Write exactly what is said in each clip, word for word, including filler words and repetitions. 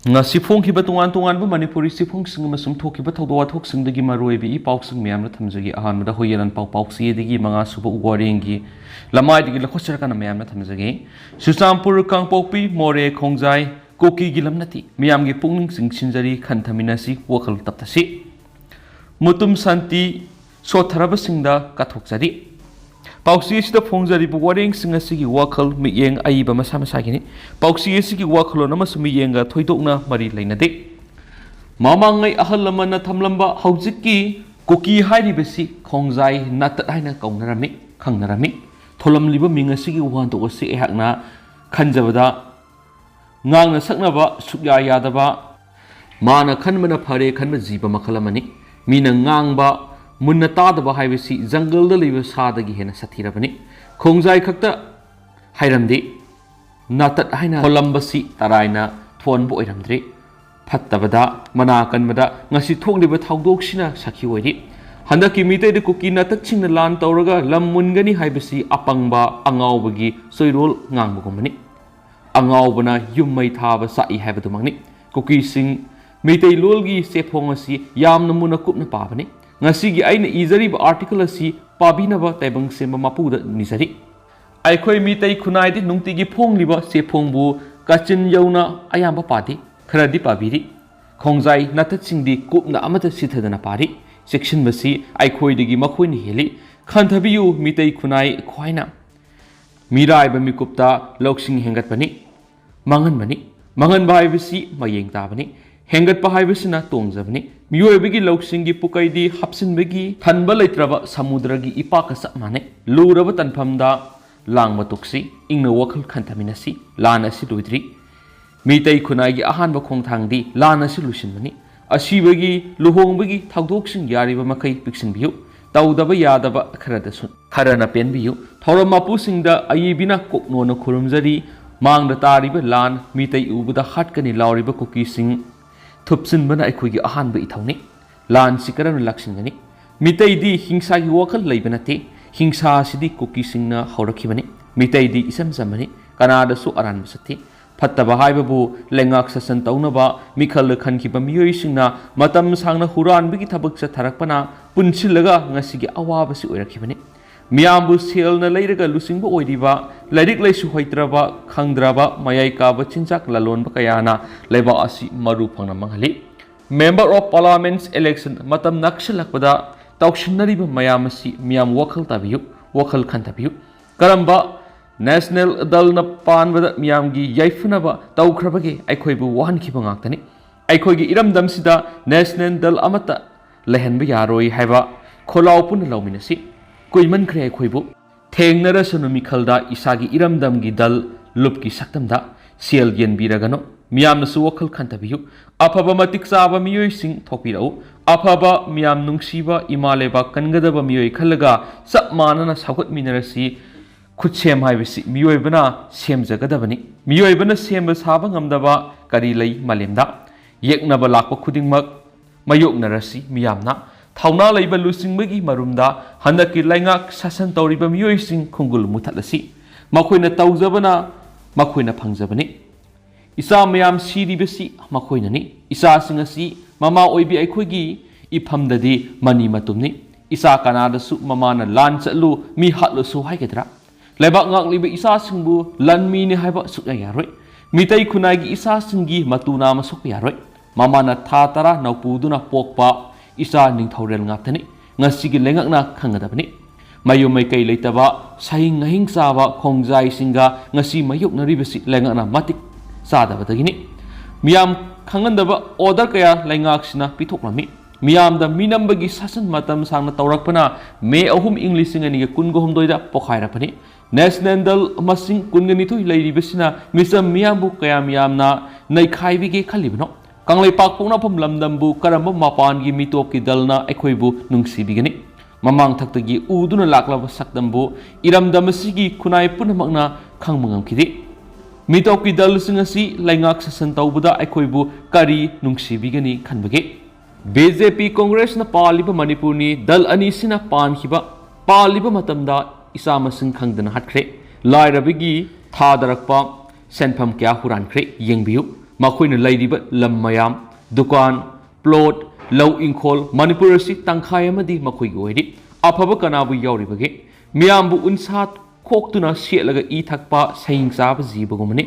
ꯉꯁꯤ ꯐꯣꯡꯈꯤꯕ ꯇꯣꯉꯥꯟ ꯇꯣꯉꯥꯟꯕ ꯃꯅꯤꯄꯨꯔꯤ ꯆꯦꯐꯣꯡꯁꯤꯡ ꯑꯃꯁꯨꯡ ꯊꯣꯛꯈꯤꯕ ꯊꯧꯗꯣꯛ ꯋꯥꯊꯣꯛꯁꯤꯡꯗꯒꯤ ꯃꯔꯨꯑꯣꯏꯕ ꯏ ꯄꯥꯎꯁꯤꯡ ꯃꯌꯥꯝꯅ ꯊꯝꯖꯒꯦ꯫ ꯑꯍꯥꯟꯕꯗ ꯍꯨꯏꯌꯦꯟ ꯂꯥꯟꯄꯥꯎ ꯄꯥꯎꯆꯦꯗꯒꯤ ꯃꯉꯥꯁꯨꯕ ꯋꯥꯔꯦꯡꯒꯤ ꯂꯃꯥꯏꯗꯒꯤ ꯂꯧꯈꯠꯆꯔꯀꯥꯟꯗ ꯃꯌꯥꯝꯅ ꯊꯝꯖꯒꯦ꯫ ꯆꯨꯔꯆꯥꯟꯄꯨꯔ, ꯀꯥꯡꯄꯣꯛꯄꯤ, ꯃꯣꯔꯦ, ꯈꯣꯡꯖꯥꯏ, ꯀꯨꯀꯤꯒꯤ ꯂꯝ ꯅꯠꯇꯦ꯫ ꯃꯤꯌꯥꯝꯒꯤ ꯄꯨꯛꯅꯤꯡ ꯆꯤꯡꯁꯤꯟꯖꯔꯤ, ꯈꯟꯊꯃꯤꯟꯅꯁꯤ, ꯋꯥꯈꯜ ꯇꯞꯇꯁꯤ꯫ ꯃꯨꯇꯨꯝ ꯁꯥꯟꯇꯤ ꯁꯣꯠꯊꯔꯕꯁꯤꯡꯗ ꯀꯠꯊꯣꯛꯆꯔꯤ꯫ ꯄꯥꯎꯆꯦ ꯑꯁꯤꯗ ꯐꯣꯡꯖꯔꯤꯕ ꯋꯥꯔꯦꯡꯁꯤꯡ ꯑꯁꯤꯒꯤ ꯋꯥꯈꯜ ꯃꯤꯠꯌꯦꯡ ꯑꯏꯕ ꯃꯁꯥ ꯃꯁꯥꯒꯤꯅꯤ꯫ ꯄꯥꯎꯆꯦ ꯑꯁꯤꯒꯤ ꯋꯥꯈꯜꯂꯣꯟ ꯑꯃꯁꯨꯡ ꯃꯤꯠꯌꯦꯡꯒ ꯊꯣꯏꯗꯣꯛꯅ ꯃꯔꯤ ꯂꯩꯅꯗꯦ꯫ ꯃꯃꯥꯡꯉꯩ ꯑꯍꯜ ꯂꯃꯟꯅ ꯊꯝꯂꯝꯕ ꯍꯧꯖꯤꯛꯀꯤ ꯀꯨꯀꯤ ꯍꯥꯏꯔꯤꯕꯁꯤ ꯈꯣꯡꯖꯥꯏ ꯅꯥꯇꯠ ꯍꯥꯏꯅ ꯀꯧꯅꯔꯝꯃꯤ, ꯈꯪꯅꯔꯝꯃꯤ꯫ ꯊꯣꯜꯂꯝꯂꯤꯕ ꯃꯤꯡ ꯑꯁꯤꯒꯤ ꯋꯥꯍꯟꯊꯣꯛ ꯑꯁꯤ ꯑꯩꯍꯥꯛꯅ ꯈꯟꯖꯕꯗ ꯉꯥꯡꯅ ꯁꯛꯅꯕ ꯁꯨꯛꯌꯥ ꯌꯥꯗꯕ, ꯃꯥꯅ ꯈꯟꯕꯅ ꯐꯔꯦ ꯈꯟꯕ ꯖꯤꯕ ꯃꯈꯜ ꯑꯃꯅꯤ꯫ ꯃꯤꯅ ꯉꯥꯡꯕ ꯃꯨꯟꯅ ꯇꯥꯗꯕ ꯍꯥꯏꯕꯁꯤ ꯖꯪꯒꯜꯗ ꯂꯩꯕ ꯁꯥꯗꯒꯤ ꯍꯦꯟꯅ ꯁꯥꯊꯤꯔꯕꯅꯤ꯫ ꯈꯣꯡꯖꯥꯏ ꯈꯛꯇ ꯍꯥꯏꯔꯝꯗꯦ, ꯅꯥꯇꯠ ꯍꯥꯏꯅ ꯊꯣꯜꯂꯝꯕꯁꯤ ꯇꯔꯥꯏꯅ ꯊꯣꯟꯕ ꯑꯣꯏꯔꯝꯗ꯭ꯔꯦ꯫ ꯐꯠꯇꯕꯗ ꯃꯅꯥ ꯀꯟꯕꯗ ꯉꯁꯤ ꯊꯣꯛꯂꯤꯕ ꯊꯧꯗꯣꯛꯁꯤꯅ ꯁꯥꯈꯤ ꯑꯣꯏꯔꯤ꯫ ꯍꯟꯗꯛꯀꯤ ꯃꯤꯇꯩꯗ ꯀꯨꯀꯤ ꯅꯥꯇꯠꯁꯤꯡꯅ ꯂꯥꯟ ꯇꯧꯔꯒ ꯂꯝ ꯃꯨꯟꯒꯅꯤ ꯍꯥꯏꯕꯁꯤ ꯑꯄꯪꯕ ꯑꯉꯥꯎꯕꯒꯤ ꯆꯣꯏꯔꯣꯜ ꯉꯥꯡꯕꯒꯨꯝꯕꯅꯤ꯫ ꯑꯉꯥꯎꯕꯅ ꯌꯨꯝ ꯃꯩ ꯊꯥꯕ ꯆꯥꯛꯏ ꯍꯥꯏꯕꯗꯨꯃꯛꯅꯤ꯫ ꯀꯨꯀꯤꯁꯤꯡ ꯃꯩꯇꯩꯂꯣꯜꯒꯤ ꯆꯦꯐꯣꯡ ꯑꯁꯤ ꯌꯥꯝꯅ ꯃꯨꯟꯅ ꯀꯨꯞꯅ ꯄꯥꯕꯅꯤ꯫ ꯉꯁꯤꯒꯤ ꯑꯩꯅ ꯏꯖꯔꯤꯕ ꯑꯥꯔꯇꯤꯀꯜ ꯑꯁꯤ ꯄꯥꯕꯤꯅꯕ ꯇꯥꯏꯕꯪ ꯁꯦꯝꯕ ꯃꯄꯨꯗ ꯅꯤꯖꯔꯤ꯫ ꯑꯩꯈꯣꯏ ꯃꯤꯇꯩ ꯈꯨꯟꯅꯥꯏꯗꯤ ꯅꯨꯡꯇꯤꯒꯤ ꯐꯣꯡꯂꯤꯕ ꯆꯦꯐꯣꯡꯕꯨ ꯀꯥꯆꯤꯟ ꯌꯧꯅ ꯑꯌꯥꯝꯕ ꯄꯥꯗꯦ, ꯈꯔꯗꯤ ꯄꯥꯕꯤꯔꯤ꯫ ꯈꯣꯡꯖꯥꯏ ꯅꯥꯇꯠꯁꯤꯡꯗꯤ ꯀꯨꯞꯅ ꯑꯃꯠꯇ ꯁꯤꯊꯗꯅ ꯄꯥꯔꯤ꯫ ꯆꯦꯛꯁꯤꯟꯕꯁꯤ ꯑꯩꯈꯣꯏꯗꯒꯤ ꯃꯈꯣꯏꯅ ꯍꯦꯜꯂꯤ꯫ ꯈꯟꯊꯕꯤꯌꯨ, ꯃꯤꯇꯩ ꯈꯨꯟꯅꯥꯏ ꯈ꯭ꯋꯥꯏꯅ ꯃꯤꯔꯥꯏꯕ ꯃꯤꯀꯨꯞꯇ ꯂꯧꯁꯤꯡ ꯍꯦꯟꯒꯠꯄꯅꯤ, ꯃꯥꯡꯍꯟꯕꯅꯤ꯫ ꯃꯥꯡꯍꯟꯕ ꯍꯥꯏꯕꯁꯤ ꯃꯌꯦꯡ ꯇꯥꯕꯅꯤ, ꯍꯦꯟꯒꯠꯄ ꯍꯥꯏꯕꯁꯤꯅ ꯇꯣꯡꯖꯕꯅꯤ꯫ ꯃꯤꯑꯣꯏꯕꯒꯤ ꯂꯧꯁꯤꯡꯒꯤ ꯄꯨꯀꯩꯗꯤ ꯍꯥꯞꯆꯤꯟꯕꯒꯤ ꯊꯟꯕ ꯂꯩꯇ꯭ꯔꯕ ꯁꯃꯨꯗ꯭ꯔꯒꯤ ꯏꯄꯥꯛꯀ ꯆꯞ ꯃꯥꯟꯅꯩ꯫ ꯂꯨꯔꯕ ꯇꯟꯐꯝꯗ ꯂꯥꯡꯕ ꯇꯣꯛꯁꯤ, ꯏꯪꯅ ꯋꯥꯈꯜ ꯈꯟꯊꯃꯤꯟꯅꯁꯤ꯫ ꯂꯥꯟ ꯑꯁꯤ ꯂꯣꯏꯗ꯭ꯔꯤ꯫ ꯃꯤꯇꯩ ꯈꯨꯟꯅꯥꯏꯒꯤ ꯑꯍꯥꯟꯕ ꯈꯣꯡꯊꯥꯡꯗꯤ ꯂꯥꯟ ꯑꯁꯤ ꯂꯣꯏꯁꯤꯟꯕꯅꯤ꯫ ꯑꯁꯤꯕꯒꯤ, ꯂꯨꯍꯣꯡꯕꯒꯤ ꯊꯧꯗꯣꯛꯁꯤꯡ ꯌꯥꯔꯤꯕ ꯃꯈꯩ ꯄꯤꯛꯁꯤꯟꯕꯤꯌꯨ꯫ ꯇꯧꯗꯕ ꯌꯥꯗꯕ ꯈꯔꯗꯁꯨ ꯈꯔꯅ ꯄꯦꯟꯕꯤꯌꯨ꯫ ꯊꯧꯔꯝ ꯃꯄꯨꯁꯤꯡꯗ ꯑꯏꯕꯤꯅ ꯀꯣꯛꯅꯣꯟꯅ ꯈꯨꯔꯨꯝꯖꯔꯤ꯫ ꯃꯥꯡꯗ ꯇꯥꯔꯤꯕ ꯂꯥꯟ, ꯃꯤꯇꯩ ꯎꯕꯗ ꯍꯥꯠꯀꯅꯤ ꯂꯥꯎꯔꯤꯕ ꯀꯨꯀꯤꯁꯤꯡ ꯊꯨꯞꯆꯤꯟꯕꯅ ꯑꯩꯈꯣꯏꯒꯤ ꯑꯍꯥꯟꯕ ꯏꯊꯧꯅꯤ꯫ ꯂꯥꯟꯁꯤ ꯀꯔꯝꯅ ꯂꯥꯛꯁꯤꯟꯒꯅꯤ? ꯃꯤꯇꯩꯗꯤ ꯍꯤꯡꯁꯥꯒꯤ ꯋꯥꯈꯜ ꯂꯩꯕ ꯅꯠꯇꯦ꯫ ꯍꯤꯡꯁꯥ ꯑꯁꯤꯗꯤ ꯀꯨꯀꯤꯁꯤꯡꯅ ꯍꯧꯔꯛꯈꯤꯕꯅꯤ꯫ ꯃꯤꯇꯩꯗꯤ ꯏꯆꯝ ꯆꯝꯕꯅꯤ, ꯀꯅꯥꯗꯁꯨ ꯑꯔꯥꯟꯕ ꯆꯠꯇꯦ꯫ ꯐꯠꯇꯕ ꯍꯥꯏꯕꯕꯨ ꯂꯩꯉꯥꯛ ꯁꯥꯁꯟ ꯇꯧꯅꯕ ꯃꯤꯈꯜꯗ ꯈꯟꯈꯤꯕ ꯃꯤꯑꯣꯏꯁꯤꯡꯅ ꯃꯇꯝ ꯁꯥꯡꯅ ꯍꯨꯔꯥꯟꯕꯒꯤ ꯊꯕꯛ ꯆꯠꯊꯔꯛꯄꯅ ꯄꯨꯟꯁꯤꯜꯂꯒ ꯉꯁꯤꯒꯤ ꯑꯋꯥꯕꯁꯤ ꯑꯣꯏꯔꯛꯈꯤꯕꯅꯤ꯫ ꯃꯤꯌꯥꯝꯕꯨ ꯁꯦꯜꯅ ꯂꯩꯔꯒ ꯂꯨꯆꯤꯡꯕ ꯑꯣꯏꯔꯤꯕ, ꯂꯥꯏꯔꯤꯛ ꯂꯥꯏꯁꯨ ꯍꯩꯇ꯭ꯔꯕ, ꯈꯪꯗ꯭ꯔꯕ, ꯃꯌꯥꯏ ꯀꯥꯕ ꯆꯤꯟꯖꯥꯛ ꯂꯂꯣꯟꯕ ꯀꯌꯥꯅ ꯂꯩꯕꯥꯛ ꯑꯁꯤ ꯃꯔꯨ ꯐꯪꯅ ꯃꯥꯡꯍꯜꯂꯤ꯫ Member of Parliament's election ꯃꯇꯝ ꯅꯛꯁꯤꯜꯂꯛꯄꯗ ꯇꯧꯁꯤꯟꯅꯔꯤꯕ ꯃꯌꯥꯝ ꯑꯁꯤ ꯃꯤꯌꯥꯝ ꯋꯥꯈꯜ ꯇꯥꯕꯤꯌꯨ, ꯋꯥꯈꯜ ꯈꯟꯊꯕꯤꯌꯨ꯫ ꯀꯔꯝꯕ ꯅꯦꯁꯅꯦꯜ ꯗꯜꯅ ꯄꯥꯟꯕꯗ ꯃꯤꯌꯥꯝꯒꯤ ꯌꯥꯏꯐꯅꯕ ꯇꯧꯈ꯭ꯔꯕꯒꯦ? ꯑꯩꯈꯣꯏꯕꯨ ꯋꯥꯍꯟꯈꯤꯕ ꯉꯥꯛꯇꯅꯤ꯫ ꯑꯩꯈꯣꯏꯒꯤ ꯏꯔꯝꯗꯝꯁꯤꯗ ꯅꯦꯁꯅꯦꯜ ꯗꯜ ꯑꯃꯠꯇ ꯂꯩꯍꯟꯕ ꯌꯥꯔꯣꯏ ꯍꯥꯏꯕ ꯈꯣꯜꯂꯥꯎ ꯄꯨꯟꯅ ꯂꯧꯃꯤꯟꯅꯁꯤ꯫ ꯀꯨꯏꯃꯟꯈ꯭ꯔꯦ ꯑꯩꯈꯣꯏꯕꯨ꯫ ꯊꯦꯡꯅꯔꯁꯅꯨ ꯃꯤꯈꯜꯗ ꯏꯁꯥꯒꯤ ꯏꯔꯝꯗꯝꯒꯤ ꯗꯜ ꯂꯨꯞꯀꯤ ꯁꯛꯇꯝꯗ꯫ ꯁꯦꯜ ꯌꯦꯟꯕꯤꯔꯒꯅꯨ꯫ ꯃꯤꯌꯥꯝꯅꯁꯨ ꯋꯥꯈꯜ ꯈꯟꯊꯕꯤꯌꯨ꯫ ꯑꯐꯕ ꯃꯇꯤꯛ ꯆꯥꯕ ꯃꯤꯑꯣꯏꯁꯤꯡ ꯊꯣꯛꯄꯤꯔꯛꯎ꯫ ꯑꯐꯕ, ꯃꯤꯌꯥꯝ ꯅꯨꯡꯁꯤꯕ, ꯏꯃꯥ ꯂꯩꯕꯥꯛ ꯀꯟꯒꯗꯕ ꯃꯤꯑꯣꯏ ꯈꯜꯂꯒ ꯆꯞ ꯃꯥꯟꯅꯅ ꯁꯧꯒꯠꯃꯤꯟꯅꯔꯁꯤ꯫ ꯈꯨꯠꯁꯦꯝ ꯍꯥꯏꯕꯁꯤ ꯃꯤꯑꯣꯏꯕꯅ ꯁꯦꯝꯖꯒꯗꯕꯅꯤ꯫ ꯃꯤꯑꯣꯏꯕꯅ ꯁꯦꯝꯕ ꯁꯥꯕ ꯉꯝꯗꯕ ꯀꯔꯤ ꯂꯩ ꯃꯥꯂꯦꯝꯗ? ꯌꯦꯛꯅꯕ ꯂꯥꯛꯄ ꯈꯨꯗꯤꯡꯃꯛ ꯃꯥꯌꯣꯛꯅꯔꯁꯤ ꯃꯤꯌꯥꯝꯅ꯫ ꯊꯧꯅꯥ ꯂꯩꯕ ꯂꯨꯆꯤꯡꯕꯒꯤ ꯃꯔꯨꯝꯗ ꯍꯟꯗꯛꯀꯤ ꯂꯩꯉꯥꯛ ꯁꯥꯁꯟ ꯇꯧꯔꯤꯕ ꯃꯤꯑꯣꯏꯁꯤꯡ ꯈꯣꯡꯒꯨꯜ ꯃꯨꯊꯠꯂꯁꯤ꯫ ꯃꯈꯣꯏꯅ ꯇꯧꯖꯕꯅ ꯃꯈꯣꯏꯅ ꯐꯪꯖꯕꯅꯤ꯫ ꯏꯆꯥ ꯃꯌꯥꯝ ꯁꯤꯔꯤꯕꯁꯤ ꯃꯈꯣꯏꯅꯅꯤ꯫ ꯏꯆꯥꯁꯤꯡ ꯑꯁꯤ ꯃꯃꯥ ꯑꯣꯏꯕꯤ ꯑꯩꯈꯣꯏꯒꯤ ꯏꯐꯝꯗꯗꯤ ꯃꯅꯤ ꯃꯇꯨꯝꯅꯤ꯫ ꯏꯆꯥ ꯀꯅꯥꯗꯁꯨ ꯃꯃꯥꯅ ꯂꯥꯟ ꯆꯠꯂꯨ, ꯃꯤ ꯍꯥꯠꯂꯨꯁꯨ ꯍꯥꯏꯒꯗ꯭ꯔꯥ? ꯂꯩꯕꯥꯛ ꯉꯥꯛꯂꯤꯕ ꯏꯆꯥꯁꯤꯡꯕꯨ ꯂꯟꯃꯤꯅꯤ ꯍꯥꯏꯕ ꯁꯨꯛꯌꯥ ꯌꯥꯔꯣꯏ꯫ ꯃꯤꯇꯩ ꯈꯨꯟꯅꯥꯏꯒꯤ ꯏꯆꯥꯁꯤꯡꯒꯤ ꯃꯇꯨ ꯅꯥꯝꯃ ꯁꯣꯛꯄ ꯌꯥꯔꯣꯏ꯫ ꯃꯃꯥꯅ ꯊꯥ ꯇꯔꯥ ꯅꯧꯄꯨꯗꯨꯅ ꯄꯣꯛꯄ ꯏꯆꯥ ꯅꯤꯡꯊꯧꯔꯦꯜ ꯉꯥꯛꯇꯅꯤ꯫ ꯉꯁꯤꯒꯤ ꯂꯩꯉꯥꯛꯅ ꯈꯪꯒꯗꯕꯅꯤ꯫ ꯃꯌꯨꯝ ꯃꯩꯀꯩ ꯂꯩꯇꯕ, ꯁꯍꯤꯡ ꯉꯍꯤꯡ ꯆꯥꯕ ꯈꯣꯡꯖꯥꯏꯁꯤꯡꯒ ꯉꯁꯤ ꯃꯥꯌꯣꯛꯅꯔꯤꯕꯁꯤ ꯂꯩꯉꯥꯛꯅ ꯃꯇꯤꯛ ꯆꯥꯗꯕꯗꯒꯤꯅꯤ꯫ ꯃꯤꯌꯥꯝ ꯈꯪꯍꯟꯗꯕ order ꯀꯌꯥ ꯂꯩꯉꯥꯛꯁꯤꯅ ꯄꯤꯊꯣꯛꯂꯝꯃꯤ꯫ ꯃꯤꯌꯥꯝꯗ ꯃꯤꯅꯝꯕꯒꯤ ꯁꯥꯁꯟ ꯃꯇꯝ ꯁꯥꯡꯅ ꯇꯧꯔꯛꯄꯅ ꯃꯦ ꯑꯍꯨꯝ ꯏꯪ ꯂꯤꯁꯤꯡ ꯑꯅꯤꯒ ꯀꯨꯟꯒ ꯍꯨꯝꯗꯣꯏꯗ ꯄꯣꯈꯥꯏꯔꯛꯄꯅꯤ꯫ ꯅꯦꯁꯅꯦꯜ ꯗꯜ ꯃꯁꯤꯡ ꯀꯨꯟꯒ ꯅꯤꯊꯣꯏ ꯂꯩꯔꯤꯕꯁꯤꯅ ꯃꯤꯆꯝ ꯃꯤꯌꯥꯝꯕꯨ ꯀꯌꯥꯝ ꯌꯥꯝꯅ ꯅꯩꯈꯥꯏꯕꯤꯒꯦ ꯈꯜꯂꯤꯕꯅꯣ? ꯀꯪꯂꯩꯄꯥꯛ ꯄꯣꯛꯅꯐꯝ ꯂꯝꯗꯝꯕꯨ ꯀꯔꯝꯕ ꯃꯄꯥꯟꯒꯤ ꯃꯤꯇꯣꯞꯀꯤ ꯗꯜꯅ ꯑꯩꯈꯣꯏꯕꯨ ꯅꯨꯡꯁꯤꯕꯤꯒꯅꯤ? ꯃꯃꯥꯡ ꯊꯛꯇꯒꯤ ꯎꯗꯨꯅ ꯂꯥꯛꯂꯕ ꯁꯛꯇꯝꯕꯨ ꯏꯔꯝꯗꯝ ꯑꯁꯤꯒꯤ ꯈꯨꯟꯅꯥꯏ ꯄꯨꯝꯅꯃꯛꯅ ꯈꯪꯕ ꯉꯝꯈꯤꯗꯦ꯫ ꯃꯤꯇꯣꯞꯀꯤ ꯗꯜꯁꯤꯡ ꯑꯁꯤ ꯂꯩꯉꯥꯛ ꯁꯥꯁꯟ ꯇꯧꯕꯗ ꯑꯩꯈꯣꯏꯕꯨ ꯀꯔꯤ ꯅꯨꯡꯁꯤꯕꯤꯒꯅꯤ ꯈꯟꯕꯒꯦ? ꯕꯤ ꯖꯦ ꯄꯤ ꯀꯣꯡꯒ꯭ꯔꯦꯁꯅ ꯄꯥꯜꯂꯤꯕ ꯃꯅꯤꯄꯨꯔꯅꯤ꯫ ꯗꯜ ꯑꯅꯤꯁꯤꯅ ꯄꯥꯟꯈꯤꯕ, ꯄꯥꯜꯂꯤꯕ ꯃꯇꯝꯗ ꯏꯆꯥ ꯃꯁꯤꯡ ꯈꯪꯗꯅ ꯍꯥꯠꯈ꯭ꯔꯦ꯫ ꯂꯥꯏꯔꯕꯒꯤ ꯊꯥꯗꯔꯛꯄ ꯁꯦꯟꯐꯝ ꯀꯌꯥ ꯍꯨꯔꯥꯟꯈ꯭ꯔꯦ꯫ ꯌꯦꯡꯕꯤꯌꯨ, ꯃꯈꯣꯏꯅ ꯂꯩꯔꯤꯕ ꯂꯝ ꯃꯌꯥꯝ, ꯗꯨꯀꯥꯟ, ꯄ꯭ꯂꯣꯠ, ꯂꯧ ꯏꯪꯈꯣꯜ, ꯃꯅꯤꯄꯨꯔ ꯑꯁꯤ ꯇꯪꯈꯥꯏ ꯑꯃꯗꯤ ꯃꯈꯣꯏꯒꯤ ꯑꯣꯏꯔꯤ꯫ ꯑꯐꯕ ꯀꯅꯥꯕꯨ ꯌꯥꯎꯔꯤꯕꯒꯦ? ꯃꯤꯌꯥꯝꯕꯨ ꯎꯟꯁꯥ ꯈꯣꯛꯇꯨꯅ ꯁꯦꯠꯂꯒ ꯏ ꯊꯛꯄ ꯁꯍꯤꯡ ꯆꯥꯕ ꯖꯤꯕꯒꯨꯝꯕꯅꯤ꯫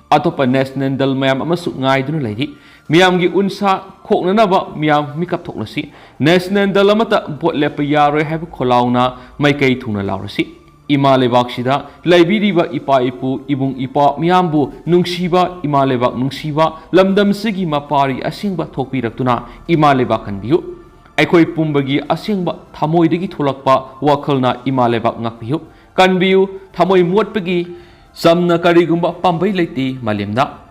ꯑꯇꯣꯞꯄ ꯅꯦꯁꯅꯦꯜ ꯗꯜ ꯃꯌꯥꯝ ꯑꯃꯁꯨ ꯉꯥꯏꯗꯨꯅ ꯂꯩꯔꯤ꯫ ꯃꯤꯌꯥꯝꯒꯤ ꯎꯟꯁꯥ ꯈꯣꯛꯅꯅꯕ ꯃꯤꯌꯥꯝ ꯃꯤꯀꯞ ꯊꯣꯛꯂꯁꯤ꯫ ꯅꯦꯁꯅꯦꯜ ꯗꯜ ꯑꯃꯠꯇ ꯚꯣꯠ ꯂꯦꯞꯄ ꯌꯥꯔꯣꯏ ꯍꯥꯏꯕ ꯈꯣꯜꯂꯥꯎꯅ ꯃꯥꯏꯀꯩ ꯊꯨꯡꯅ ꯂꯥꯎꯔꯁꯤ꯫ ꯏꯃꯥ ꯂꯩꯕꯥꯛꯁꯤꯗ ꯂꯩꯕꯤꯔꯤꯕ ꯏꯄꯥ ꯏꯄꯨ, ꯏꯕꯨꯡ ꯏꯄ꯭ꯋꯥ ꯃꯤꯌꯥꯝꯕꯨ ꯅꯨꯡꯁꯤꯕ, ꯏꯃꯥ ꯂꯩꯕꯥꯛ ꯅꯨꯡꯁꯤꯕ, ꯂꯝꯗꯝꯁꯤꯒꯤ ꯃꯄꯥꯔꯤ ꯑꯁꯦꯡꯕ ꯊꯣꯛꯄꯤꯔꯛꯇꯨꯅ ꯏꯃꯥ ꯂꯩꯕꯥꯛ ꯀꯟꯕꯤꯌꯨ꯫ ꯑꯩꯈꯣꯏ ꯄꯨꯝꯕꯒꯤ ꯑꯁꯦꯡꯕ ꯊꯃꯣꯏꯗꯒꯤ ꯊꯣꯛꯂꯛꯄ ꯋꯥꯈꯜꯅ ꯏꯃꯥ ꯂꯩꯕꯥꯛ ꯉꯥꯛꯄꯤꯌꯨ, ꯀꯟꯕꯤꯌꯨ꯫ ꯊꯃꯣꯏ ꯃꯣꯠꯄꯒꯤ ꯆꯝꯅ ꯀꯔꯤꯒꯨꯝꯕ ꯄꯥꯝꯕꯩ ꯂꯩꯇꯦ ꯃꯥꯂꯦꯝꯗ꯫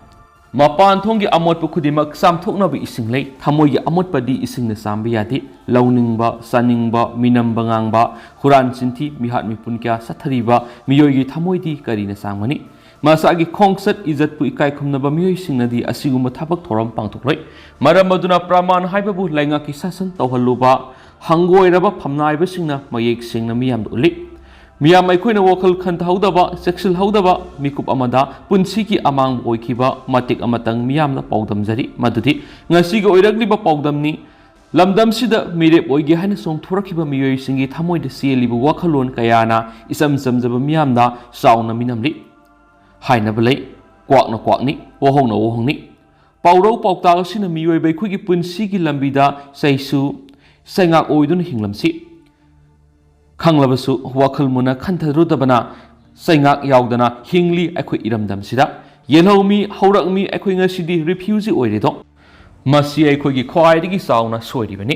ꯃꯄꯥꯟ ꯊꯣꯡꯒꯤ ꯑꯃꯣꯠꯄ ꯈꯨꯗꯤꯡꯃꯛ ꯆꯥꯝꯊꯣꯛꯅꯕ ꯏꯁꯤꯡ ꯂꯩ꯫ ꯊꯃꯣꯏꯒꯤ ꯑꯃꯣꯠꯄꯗꯤ ꯏꯁꯤꯡꯅ ꯆꯥꯝꯕ ꯌꯥꯗꯦ꯫ ꯂꯧꯅꯤꯡꯕ, ꯆꯥꯅꯤꯡꯕ, ꯃꯤꯅꯝꯕ ꯉꯥꯡꯕ, ꯍꯨꯔꯥꯟ ꯆꯤꯟꯊꯤ, ꯃꯤꯍꯥꯠ ꯃꯤꯄꯨꯟ ꯀꯌꯥ ꯆꯠꯊꯔꯤꯕ ꯃꯤꯑꯣꯏꯒꯤ ꯊꯃꯣꯏꯗꯤ ꯀꯔꯤꯅ ꯆꯥꯝꯒꯅꯤ? ꯃꯁꯥꯒꯤ ꯈꯣꯡꯆꯠ ꯏꯖꯠꯄꯨ ꯏꯀꯥꯏ ꯈꯨꯝꯅꯕ ꯃꯤꯑꯣꯏꯁꯤꯡꯅꯗꯤ ꯑꯁꯤꯒꯨꯝꯕ ꯊꯕꯛ ꯊꯧꯔꯝ ꯄꯥꯡꯊꯣꯛꯂꯣꯏ꯫ ꯃꯔꯝ ꯑꯗꯨꯅ ꯄ꯭ꯔꯃꯥꯟ ꯍꯥꯏꯕꯕꯨ ꯂꯩꯉꯥꯛꯀꯤ ꯁꯥꯁꯟ ꯇꯧꯍꯜꯂꯨꯕ ꯍꯪꯒꯣꯏꯔꯕ ꯐꯝꯅꯥꯏꯕꯁꯤꯡꯅ ꯃꯌꯦꯛ ꯁꯦꯡꯅ ꯃꯤꯌꯥꯝꯗ ꯎꯠꯂꯤ꯫ ꯃꯤꯌꯥꯝ ꯑꯩꯈꯣꯏꯅ ꯋꯥꯈꯜ ꯈꯟꯊꯍꯧꯗꯕ, ꯆꯦꯛꯁꯤꯜꯍꯧꯗꯕ ꯃꯤꯀꯨꯞ ꯑꯃꯗ ꯄꯨꯟꯁꯤꯒꯤ ꯑꯃꯥꯡꯕ ꯑꯣꯏꯈꯤꯕ ꯃꯇꯤꯛ ꯑꯃꯇꯪ ꯃꯤꯌꯥꯝꯅ ꯄꯥꯎꯗꯝꯖꯔꯤ꯫ ꯃꯗꯨꯗꯤ ꯉꯁꯤꯒꯤ ꯑꯣꯏꯔꯛꯂꯤꯕ ꯄꯥꯎꯗꯝꯅꯤ꯫ ꯂꯝꯗꯝꯁꯤꯗ ꯃꯤꯔꯦꯞ ꯑꯣꯏꯒꯦ ꯍꯥꯏꯅ ꯆꯣꯡꯊꯣꯔꯛꯈꯤꯕ ꯃꯤꯑꯣꯏꯁꯤꯡꯒꯤ ꯊꯃꯣꯏꯗ ꯆꯦꯜꯂꯤꯕ ꯋꯥꯈꯜꯂꯣꯟ ꯀꯌꯥꯅ ꯏꯆꯝ ꯆꯝꯖꯕ ꯃꯤꯌꯥꯝꯗ ꯆꯥꯎꯅ ꯃꯤꯅꯝꯂꯤ꯫ ꯍꯥꯏꯅꯕ ꯂꯩ, "ꯀ꯭ꯋꯥꯛꯅ ꯀ꯭ꯋꯥꯛꯅꯤ, ꯋꯥꯍꯧꯅ ꯋꯥꯍꯧꯅꯤ"꯫ ꯄꯥꯎꯔꯧ ꯄꯥꯎꯇꯥꯛ ꯑꯁꯤꯅ ꯃꯤꯑꯣꯏꯕ ꯑꯩꯈꯣꯏꯒꯤ ꯄꯨꯟꯁꯤꯒꯤ ꯂꯝꯕꯤꯗ ꯆꯩꯁꯨ ꯆꯩꯉꯥꯛ ꯑꯣꯏꯗꯨꯅ ꯍꯤꯡꯂꯝꯁꯤ꯫ ꯈꯪꯂꯕꯁꯨ ꯋꯥꯈꯜ ꯃꯨꯟꯅ ꯈꯟꯊꯔꯨꯗꯕꯅ ꯆꯩꯉꯥꯛ ꯌꯥꯎꯗꯅ ꯍꯤꯡꯂꯤ ꯑꯩꯈꯣꯏ ꯏꯔꯝꯗꯝꯁꯤꯗ꯫ ꯌꯦꯜꯍꯧꯃꯤ, ꯍꯧꯔꯛꯃꯤ ꯑꯩꯈꯣꯏ ꯉꯁꯤꯗꯤ ꯔꯤꯐ꯭ꯌꯨꯖꯤ ꯑꯣꯏꯔꯦꯗꯣ꯫ ꯃꯁꯤ ꯑꯩꯈꯣꯏꯒꯤ ꯈ꯭ꯋꯥꯏꯗꯒꯤ ꯆꯥꯎꯅ ꯁꯣꯏꯔꯤꯕꯅꯤ꯫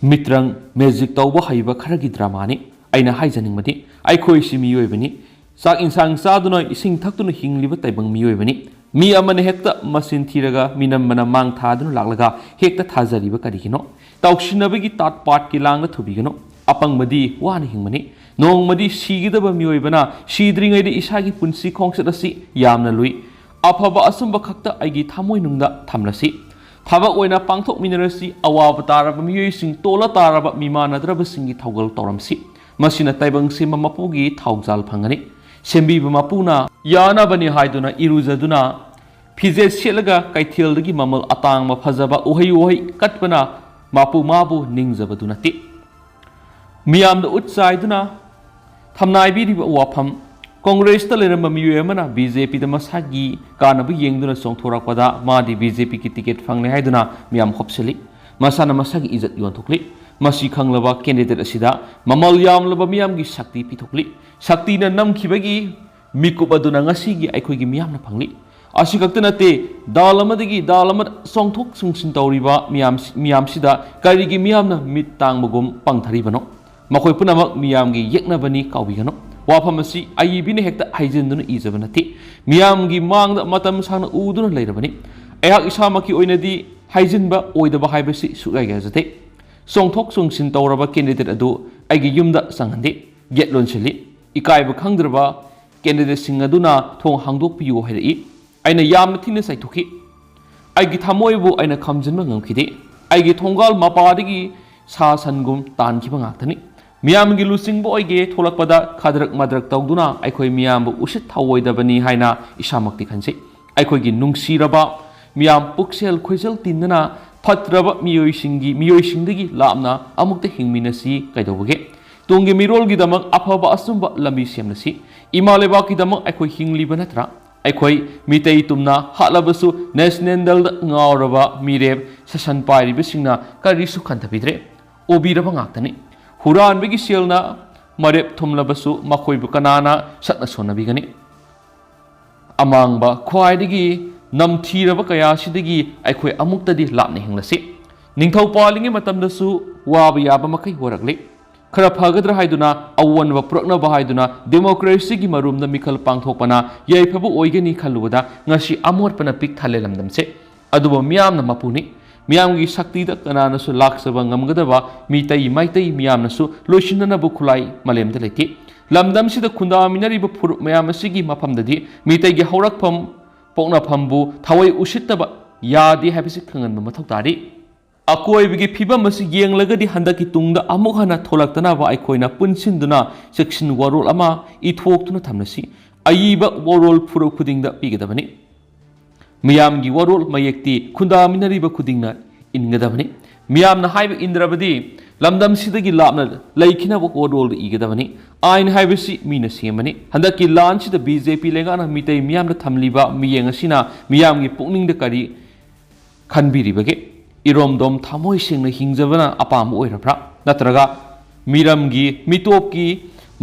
ꯃꯤꯇ꯭ꯔꯪ, ꯃꯦꯖꯤꯛ ꯇꯧꯕ ꯍꯩꯕ ꯈꯔꯒꯤ ꯗ꯭ꯔꯃꯥꯅꯤ꯫ ꯑꯩꯅ ꯍꯥꯏꯖꯅꯤꯡꯕꯗꯤ, ꯑꯩꯈꯣꯏꯁꯤ ꯃꯤꯑꯣꯏꯕꯅꯤ꯫ ꯆꯥꯛ ꯏꯟꯁꯥꯡ ꯆꯥꯗꯨꯅ, ꯏꯁꯤꯡ ꯊꯛꯇꯨꯅ ꯍꯤꯡꯂꯤꯕ ꯇꯥꯏꯕꯪ ꯃꯤꯑꯣꯏꯕꯅꯤ꯫ ꯃꯤ ꯑꯃꯅ ꯍꯦꯛꯇ ꯃꯁꯤꯟ ꯊꯤꯔꯒ, ꯃꯤꯅꯝꯕꯅ ꯃꯥꯡ ꯊꯥꯗꯨꯅ ꯂꯥꯛꯂꯒ ꯍꯦꯛꯇ ꯊꯥꯖꯔꯤꯕ ꯀꯔꯤꯒꯤꯅꯣ? ꯇꯥꯎꯁꯤꯟꯅꯕꯒꯤ ꯇꯥꯠ ꯄꯥꯠꯀꯤ ꯂꯥꯡꯗ ꯊꯨꯕꯤꯒꯅꯨ꯫ ꯑꯄꯪꯕꯗꯤ ꯋꯥꯅ ꯍꯤꯡꯕꯅꯤ꯫ ꯅꯣꯡꯃꯗꯤ ꯁꯤꯒꯗꯕ ꯃꯤꯑꯣꯏꯕꯅ ꯁꯤꯗ꯭ꯔꯤꯉꯩꯗ ꯏꯁꯥꯒꯤ ꯄꯨꯟꯁꯤ ꯈꯣꯡꯆꯠ ꯑꯁꯤ ꯌꯥꯝꯅ ꯂꯨꯏ꯫ ꯑꯐꯕ ꯑꯆꯨꯝꯕ ꯈꯛꯇ ꯑꯩꯒꯤ ꯊꯃꯣꯏꯅꯨꯡꯗ ꯊꯝꯂꯁꯤ꯫ ꯊꯕꯛ ꯑꯣꯏꯅ ꯄꯥꯡꯊꯣꯛꯃꯤꯟꯅꯔꯁꯤ꯫ ꯑꯋꯥꯕ ꯇꯥꯔꯕ ꯃꯤꯑꯣꯏꯁꯤꯡ, ꯇꯣꯜꯂ ꯇꯥꯔꯕ ꯃꯤꯃꯥꯟꯅꯗ꯭ꯔꯕꯁꯤꯡꯒꯤ ꯊꯧꯒꯜ ꯇꯧꯔꯝꯁꯤ꯫ ꯃꯁꯤꯅ ꯇꯥꯏꯕꯪ ꯁꯦꯝꯕ ꯃꯄꯨꯒꯤ ꯊꯧꯖꯥꯜ ꯐꯪꯒꯅꯤ꯫ ꯁꯦꯝꯕꯤꯕ ꯃꯄꯨꯅ ꯌꯥꯅꯕꯅꯤ ꯍꯥꯏꯗꯨꯅ ꯏꯔꯨꯖꯗꯨꯅ, ꯐꯤꯖꯦꯠ ꯁꯦꯠꯂꯒ ꯀꯩꯊꯦꯜꯗꯒꯤ ꯃꯃꯜ ꯑꯇꯥꯡꯕ ꯐꯖꯕ ꯎꯍꯩ ꯋꯥꯍꯩ ꯀꯠꯄꯅ ꯃꯄꯨ ꯃꯥꯕꯨ ꯅꯤꯡꯖꯕꯗꯨ ꯅꯠꯇꯦ꯫ ꯃꯤꯌꯥꯝꯗ ꯎꯠ ꯆꯥꯏꯗꯨꯅ ꯊꯝꯅꯥꯏꯕꯤꯔꯤꯕ ꯋꯥꯐꯝ, ꯀꯣꯡꯒ꯭ꯔꯦꯁꯇ ꯂꯩꯔꯝꯕ ꯃꯤꯑꯣꯏ ꯑꯃꯅ ꯕꯤ ꯖꯦ ꯄꯤꯗ ꯃꯁꯥꯒꯤ ꯀꯥꯟꯅꯕ ꯌꯦꯡꯗꯨꯅ ꯆꯣꯡꯊꯣꯔꯛꯄꯗ ꯃꯥꯗꯤ ꯕꯤ ꯖꯦ ꯄꯤꯒꯤ ꯇꯤꯀꯦꯠ ꯐꯪꯂꯦ ꯍꯥꯏꯗꯨꯅ ꯃꯤꯌꯥꯝ ꯈꯣꯞꯁꯤꯜꯂꯤ꯫ ꯃꯁꯥꯅ ꯃꯁꯥꯒꯤ ꯏꯖꯠ ꯌꯣꯟꯊꯣꯛꯂꯤ꯫ ꯃꯁꯤ ꯈꯪꯂꯕ ꯀꯦꯟꯗꯤꯗꯦꯠ ꯑꯁꯤꯗ ꯃꯃꯜ ꯌꯥꯝꯂꯕ ꯃꯤꯌꯥꯝꯒꯤ ꯁꯛꯇꯤ ꯄꯤꯊꯣꯛꯂꯤ꯫ ꯁꯛꯇꯤꯅ ꯅꯝꯈꯤꯕꯒꯤ ꯃꯤꯀꯨꯞ ꯑꯗꯨꯅ ꯉꯁꯤꯒꯤ ꯑꯩꯈꯣꯏꯒꯤ ꯃꯤꯌꯥꯝꯅ ꯐꯪꯂꯤ꯫ ꯑꯁꯤ ꯈꯛꯇ ꯅꯠꯇꯦ, ꯗꯥꯜ ꯑꯃꯗꯒꯤ ꯗꯥꯜ ꯑꯃꯗ ꯆꯣꯡꯊꯣꯛ ꯆꯣꯡꯁꯤꯟ ꯇꯧꯔꯤꯕ ꯃꯤꯌꯥꯝ, ꯃꯤꯌꯥꯝꯁꯤꯗ ꯀꯔꯤꯒꯤ ꯃꯤꯌꯥꯝꯅ ꯃꯤꯠ ꯇꯥꯡꯕꯒꯨꯝ ꯄꯪꯊꯔꯤꯕꯅꯣ? ꯃꯈꯣꯏ ꯄꯨꯝꯅꯃꯛ ꯃꯤꯌꯥꯝꯒꯤ ꯌꯦꯛꯅꯕꯅꯤ, ꯀꯥꯎꯕꯤꯒꯅꯨ꯫ ꯋꯥꯐꯝ ꯑꯁꯤ ꯑꯏꯕꯤꯅ ꯍꯦꯛꯇ ꯍꯥꯏꯖꯤꯟꯗꯨꯅ ꯏꯖꯕ ꯅꯠꯇꯦ꯫ ꯃꯤꯌꯥꯝꯒꯤ ꯃꯥꯡꯗ ꯃꯇꯝ ꯁꯥꯡꯅ ꯎꯗꯨꯅ ꯂꯩꯔꯕꯅꯤ꯫ ꯑꯩꯍꯥꯛ ꯏꯁꯥꯃꯛꯀꯤ ꯑꯣꯏꯅꯗꯤ ꯍꯥꯏꯖꯤꯟꯕ ꯑꯣꯏꯗꯕ ꯍꯥꯏꯕꯁꯤ ꯁꯨꯛꯌꯥ ꯌꯥꯖꯗꯦ꯫ ꯆꯣꯡꯊꯣꯛ ꯆꯣꯡꯁꯤꯟ ꯇꯧꯔꯕ ꯀꯦꯟꯗꯤꯗꯦꯠ ꯑꯗꯨ ꯑꯩꯒꯤ ꯌꯨꯝꯗ ꯆꯪꯍꯟꯗꯦ꯫ ꯒꯦꯠ ꯂꯣꯟꯁꯤꯜꯂꯤ꯫ ꯏꯀꯥꯏꯕ ꯈꯪꯗ꯭ꯔꯕ ꯀꯦꯟꯗꯤꯗꯦꯠꯁꯤꯡ ꯑꯗꯨꯅ ꯊꯣꯡ ꯍꯥꯡꯗꯣꯛꯄꯤꯌꯨ ꯍꯥꯏꯔꯛꯏ꯫ ꯑꯩꯅ ꯌꯥꯝꯅ ꯊꯤꯅ ꯆꯩꯊꯣꯛꯈꯤ꯫ ꯑꯩꯒꯤ ꯊꯃꯣꯏꯕꯨ ꯑꯩꯅ ꯈꯝꯖꯤꯟꯕ ꯉꯝꯈꯤꯗꯦ꯫ ꯑꯩꯒꯤ ꯊꯣꯡꯒꯥꯜ ꯃꯄꯥꯗꯒꯤ ꯁꯥ ꯁꯟꯒꯨꯝ ꯇꯥꯟꯈꯤꯕ ꯉꯥꯛꯇꯅꯤ꯫ ꯃꯤꯌꯥꯝꯒꯤ ꯂꯨꯆꯤꯡꯕ ꯑꯣꯏꯒꯦ ꯊꯣꯛꯂꯛꯄꯗ ꯈꯗ꯭ꯔꯛ ꯃꯗ꯭ꯔꯛ ꯇꯧꯗꯨꯅ ꯑꯩꯈꯣꯏ ꯃꯤꯌꯥꯝꯕꯨ ꯎꯁꯤꯠ ꯊꯑꯣꯏꯗꯕꯅꯤ ꯍꯥꯏꯅ ꯏꯁꯥꯃꯛꯇꯤ ꯈꯟꯖꯩ꯫ ꯑꯩꯈꯣꯏꯒꯤ ꯅꯨꯡꯁꯤꯔꯕ ꯃꯤꯌꯥꯝ ꯄꯨꯛꯁꯦꯜ ꯈꯣꯏꯖꯦꯜ ꯇꯤꯟꯅꯅ ꯐꯠꯇ꯭ꯔꯕ ꯃꯤꯑꯣꯏꯁꯤꯡꯒꯤ, ꯃꯤꯑꯣꯏꯁꯤꯡꯗꯒꯤ ꯂꯥꯞꯅ ꯑꯃꯨꯛꯇ ꯍꯤꯡꯃꯤꯟꯅꯁꯤ ꯀꯩꯗꯧꯕꯒꯦ? ꯇꯨꯡꯒꯤ ꯃꯤꯔꯣꯜꯒꯤꯗꯃꯛ ꯑꯐꯕ ꯑꯆꯨꯝꯕ ꯂꯝꯕꯤ ꯁꯦꯝꯂꯁꯤ꯫ ꯏꯃꯥ ꯂꯩꯕꯥꯛꯀꯤꯗꯃꯛ ꯑꯩꯈꯣꯏ ꯍꯤꯡꯂꯤꯕ ꯅꯠꯇ꯭ꯔꯥ? ꯑꯩꯈꯣꯏ ꯃꯤꯇꯩ ꯇꯨꯝꯅ ꯍꯥꯠꯂꯕꯁꯨ ꯅꯦꯁꯅꯦꯜꯗ ꯉꯥꯎꯔꯕ ꯃꯤꯔꯦꯞ ꯁꯦꯁꯟ ꯄꯥꯏꯔꯤꯕꯁꯤꯡꯅ ꯀꯔꯤꯁꯨ ꯈꯟꯊꯕꯤꯗ꯭ꯔꯦ꯫ ꯎꯕꯤꯔꯕ ꯉꯥꯛꯇꯅꯤ꯫ ꯍꯨꯔꯥꯟꯕꯒꯤ ꯁꯦꯜꯅ ꯃꯔꯦꯞ ꯊꯨꯝꯂꯕꯁꯨ ꯃꯈꯣꯏꯕꯨ ꯀꯅꯥꯅ ꯁꯛꯅ ꯁꯣꯟꯅꯕꯤꯒꯅꯤ? ꯑꯃꯥꯡꯕ ꯈ꯭ꯋꯥꯏꯗꯒꯤ ꯅꯝꯊꯤꯔꯕ ꯀꯌꯥꯁꯤꯗꯒꯤ ꯑꯩꯈꯣꯏ ꯑꯃꯨꯛꯇꯗꯤ ꯂꯥꯞꯅ ꯍꯤꯡꯂꯁꯤ꯫ ꯅꯤꯡꯊꯧ ꯄꯥꯜꯂꯤꯉꯩ ꯃꯇꯝꯗꯁꯨ ꯋꯥꯕ ꯌꯥꯕ ꯃꯈꯩ ꯋꯥꯔꯛꯂꯤ꯫ ꯈꯔ ꯐꯒꯗ꯭ꯔꯥ ꯍꯥꯏꯗꯨꯅ, ꯑꯑꯣꯟꯕ ꯄꯨꯔꯛꯅꯕ ꯍꯥꯏꯗꯨꯅ ꯗꯦꯃꯣꯀ꯭ꯔꯦꯁꯤꯒꯤ ꯃꯔꯨꯝꯗ ꯃꯤꯈꯜ ꯄꯥꯡꯊꯣꯛꯄꯅ ꯌꯥꯏꯐꯕ ꯑꯣꯏꯒꯅꯤ ꯈꯜꯂꯨꯕꯗ ꯉꯁꯤ ꯑꯃꯣꯠꯄꯅ ꯄꯤꯛ ꯊꯜꯂꯦ ꯂꯝꯗꯝꯁꯦ꯫ ꯑꯗꯨꯕꯨ ꯃꯤꯌꯥꯝꯅ ꯃꯄꯨꯅꯤ꯫ ꯃꯤꯌꯥꯝꯒꯤ ꯁꯛꯇꯤꯗ ꯀꯅꯥꯅꯁꯨ ꯂꯥꯛꯆꯕ ꯉꯝꯒꯗꯕ ꯃꯤꯇꯩ ꯃꯩꯇꯩ ꯃꯤꯌꯥꯝꯅꯁꯨ ꯂꯣꯏꯁꯤꯟꯅꯅꯕ ꯈꯨꯠꯂꯥꯏ ꯃꯥꯂꯦꯝꯗ ꯂꯩꯇꯦ꯫ ꯂꯝꯗꯝꯁꯤꯗ ꯈꯨꯟꯗꯥꯃꯤꯟꯅꯔꯤꯕ ꯐꯨꯔꯨꯞ ꯃꯌꯥꯝ ꯑꯁꯤꯒꯤ ꯃꯐꯝꯗꯗꯤ ꯃꯤꯇꯩꯒꯤ ꯍꯧꯔꯛꯐꯝ, ꯄꯣꯛꯅꯐꯝꯕꯨ ꯊꯑꯣꯏ ꯎꯁꯤꯠꯇꯕ ꯌꯥꯗꯦ ꯍꯥꯏꯕꯁꯤ ꯈꯪꯍꯟꯕ ꯃꯊꯧ ꯇꯥꯔꯤ꯫ ꯑꯀꯣꯏꯕꯒꯤ ꯐꯤꯕꯝ ꯑꯁꯤ ꯌꯦꯡꯂꯒꯗꯤ ꯍꯟꯗꯛꯀꯤ ꯇꯨꯡꯗ ꯑꯃꯨꯛ ꯍꯟꯅ ꯊꯣꯛꯂꯛꯇꯅꯕ ꯑꯩꯈꯣꯏꯅ ꯄꯨꯟꯁꯤꯟꯗꯨꯅ ꯆꯦꯛꯁꯤꯟ ꯋꯥꯔꯣꯜ ꯑꯃ ꯏꯊꯣꯛꯇꯨꯅ ꯊꯝꯂꯁꯤ꯫ ꯑꯏꯕ ꯋꯥꯔꯣꯜ ꯐꯨꯔꯨꯞ ꯈꯨꯗꯤꯡꯗ ꯄꯤꯒꯗꯕꯅꯤ꯫ ꯃꯤꯌꯥꯝꯒꯤ ꯋꯥꯔꯣꯜ ꯃꯌꯦꯛꯇꯤ ꯈꯨꯟꯗꯥꯃꯤꯟꯅꯔꯤꯕ ꯈꯨꯗꯤꯡꯅ ꯏꯟꯒꯗꯕꯅꯤ꯫ ꯃꯤꯌꯥꯝꯅ ꯍꯥꯏꯕ ꯏꯟꯗ꯭ꯔꯕꯗꯤ ꯂꯝꯗꯝꯁꯤꯗꯒꯤ ꯂꯥꯞꯅ ꯂꯩꯈꯤꯅꯕ ꯋꯥꯔꯣꯜꯗ ꯏꯒꯗꯕꯅꯤ꯫ ꯑꯥꯏꯟ ꯍꯥꯏꯕꯁꯤ ꯃꯤꯅ ꯁꯦꯝꯕꯅꯤ꯫ ꯍꯟꯗꯛꯀꯤ ꯂꯥꯟꯁꯤꯗ ꯕꯤ ꯖꯦ ꯄꯤ ꯂꯩꯉꯥꯛꯅ ꯃꯤꯇꯩ ꯃꯤꯌꯥꯝꯗ ꯊꯝꯂꯤꯕ ꯃꯤꯠꯌꯦꯡ ꯑꯁꯤꯅ ꯃꯤꯌꯥꯝꯒꯤ ꯄꯨꯛꯅꯤꯡꯗ ꯀꯔꯤ ꯈꯟꯕꯤꯔꯤꯕꯒꯦ? ꯏꯔꯣꯝꯗꯣꯝ ꯊꯃꯣꯏ ꯁꯦꯡꯅ ꯍꯤꯡꯖꯕꯅ ꯑꯄꯥꯝꯕ ꯑꯣꯏꯔꯕ꯭ꯔꯥ? ꯅꯠꯇ꯭ꯔꯒ ꯃꯤꯔꯝꯒꯤ, ꯃꯤꯇꯣꯞꯀꯤ,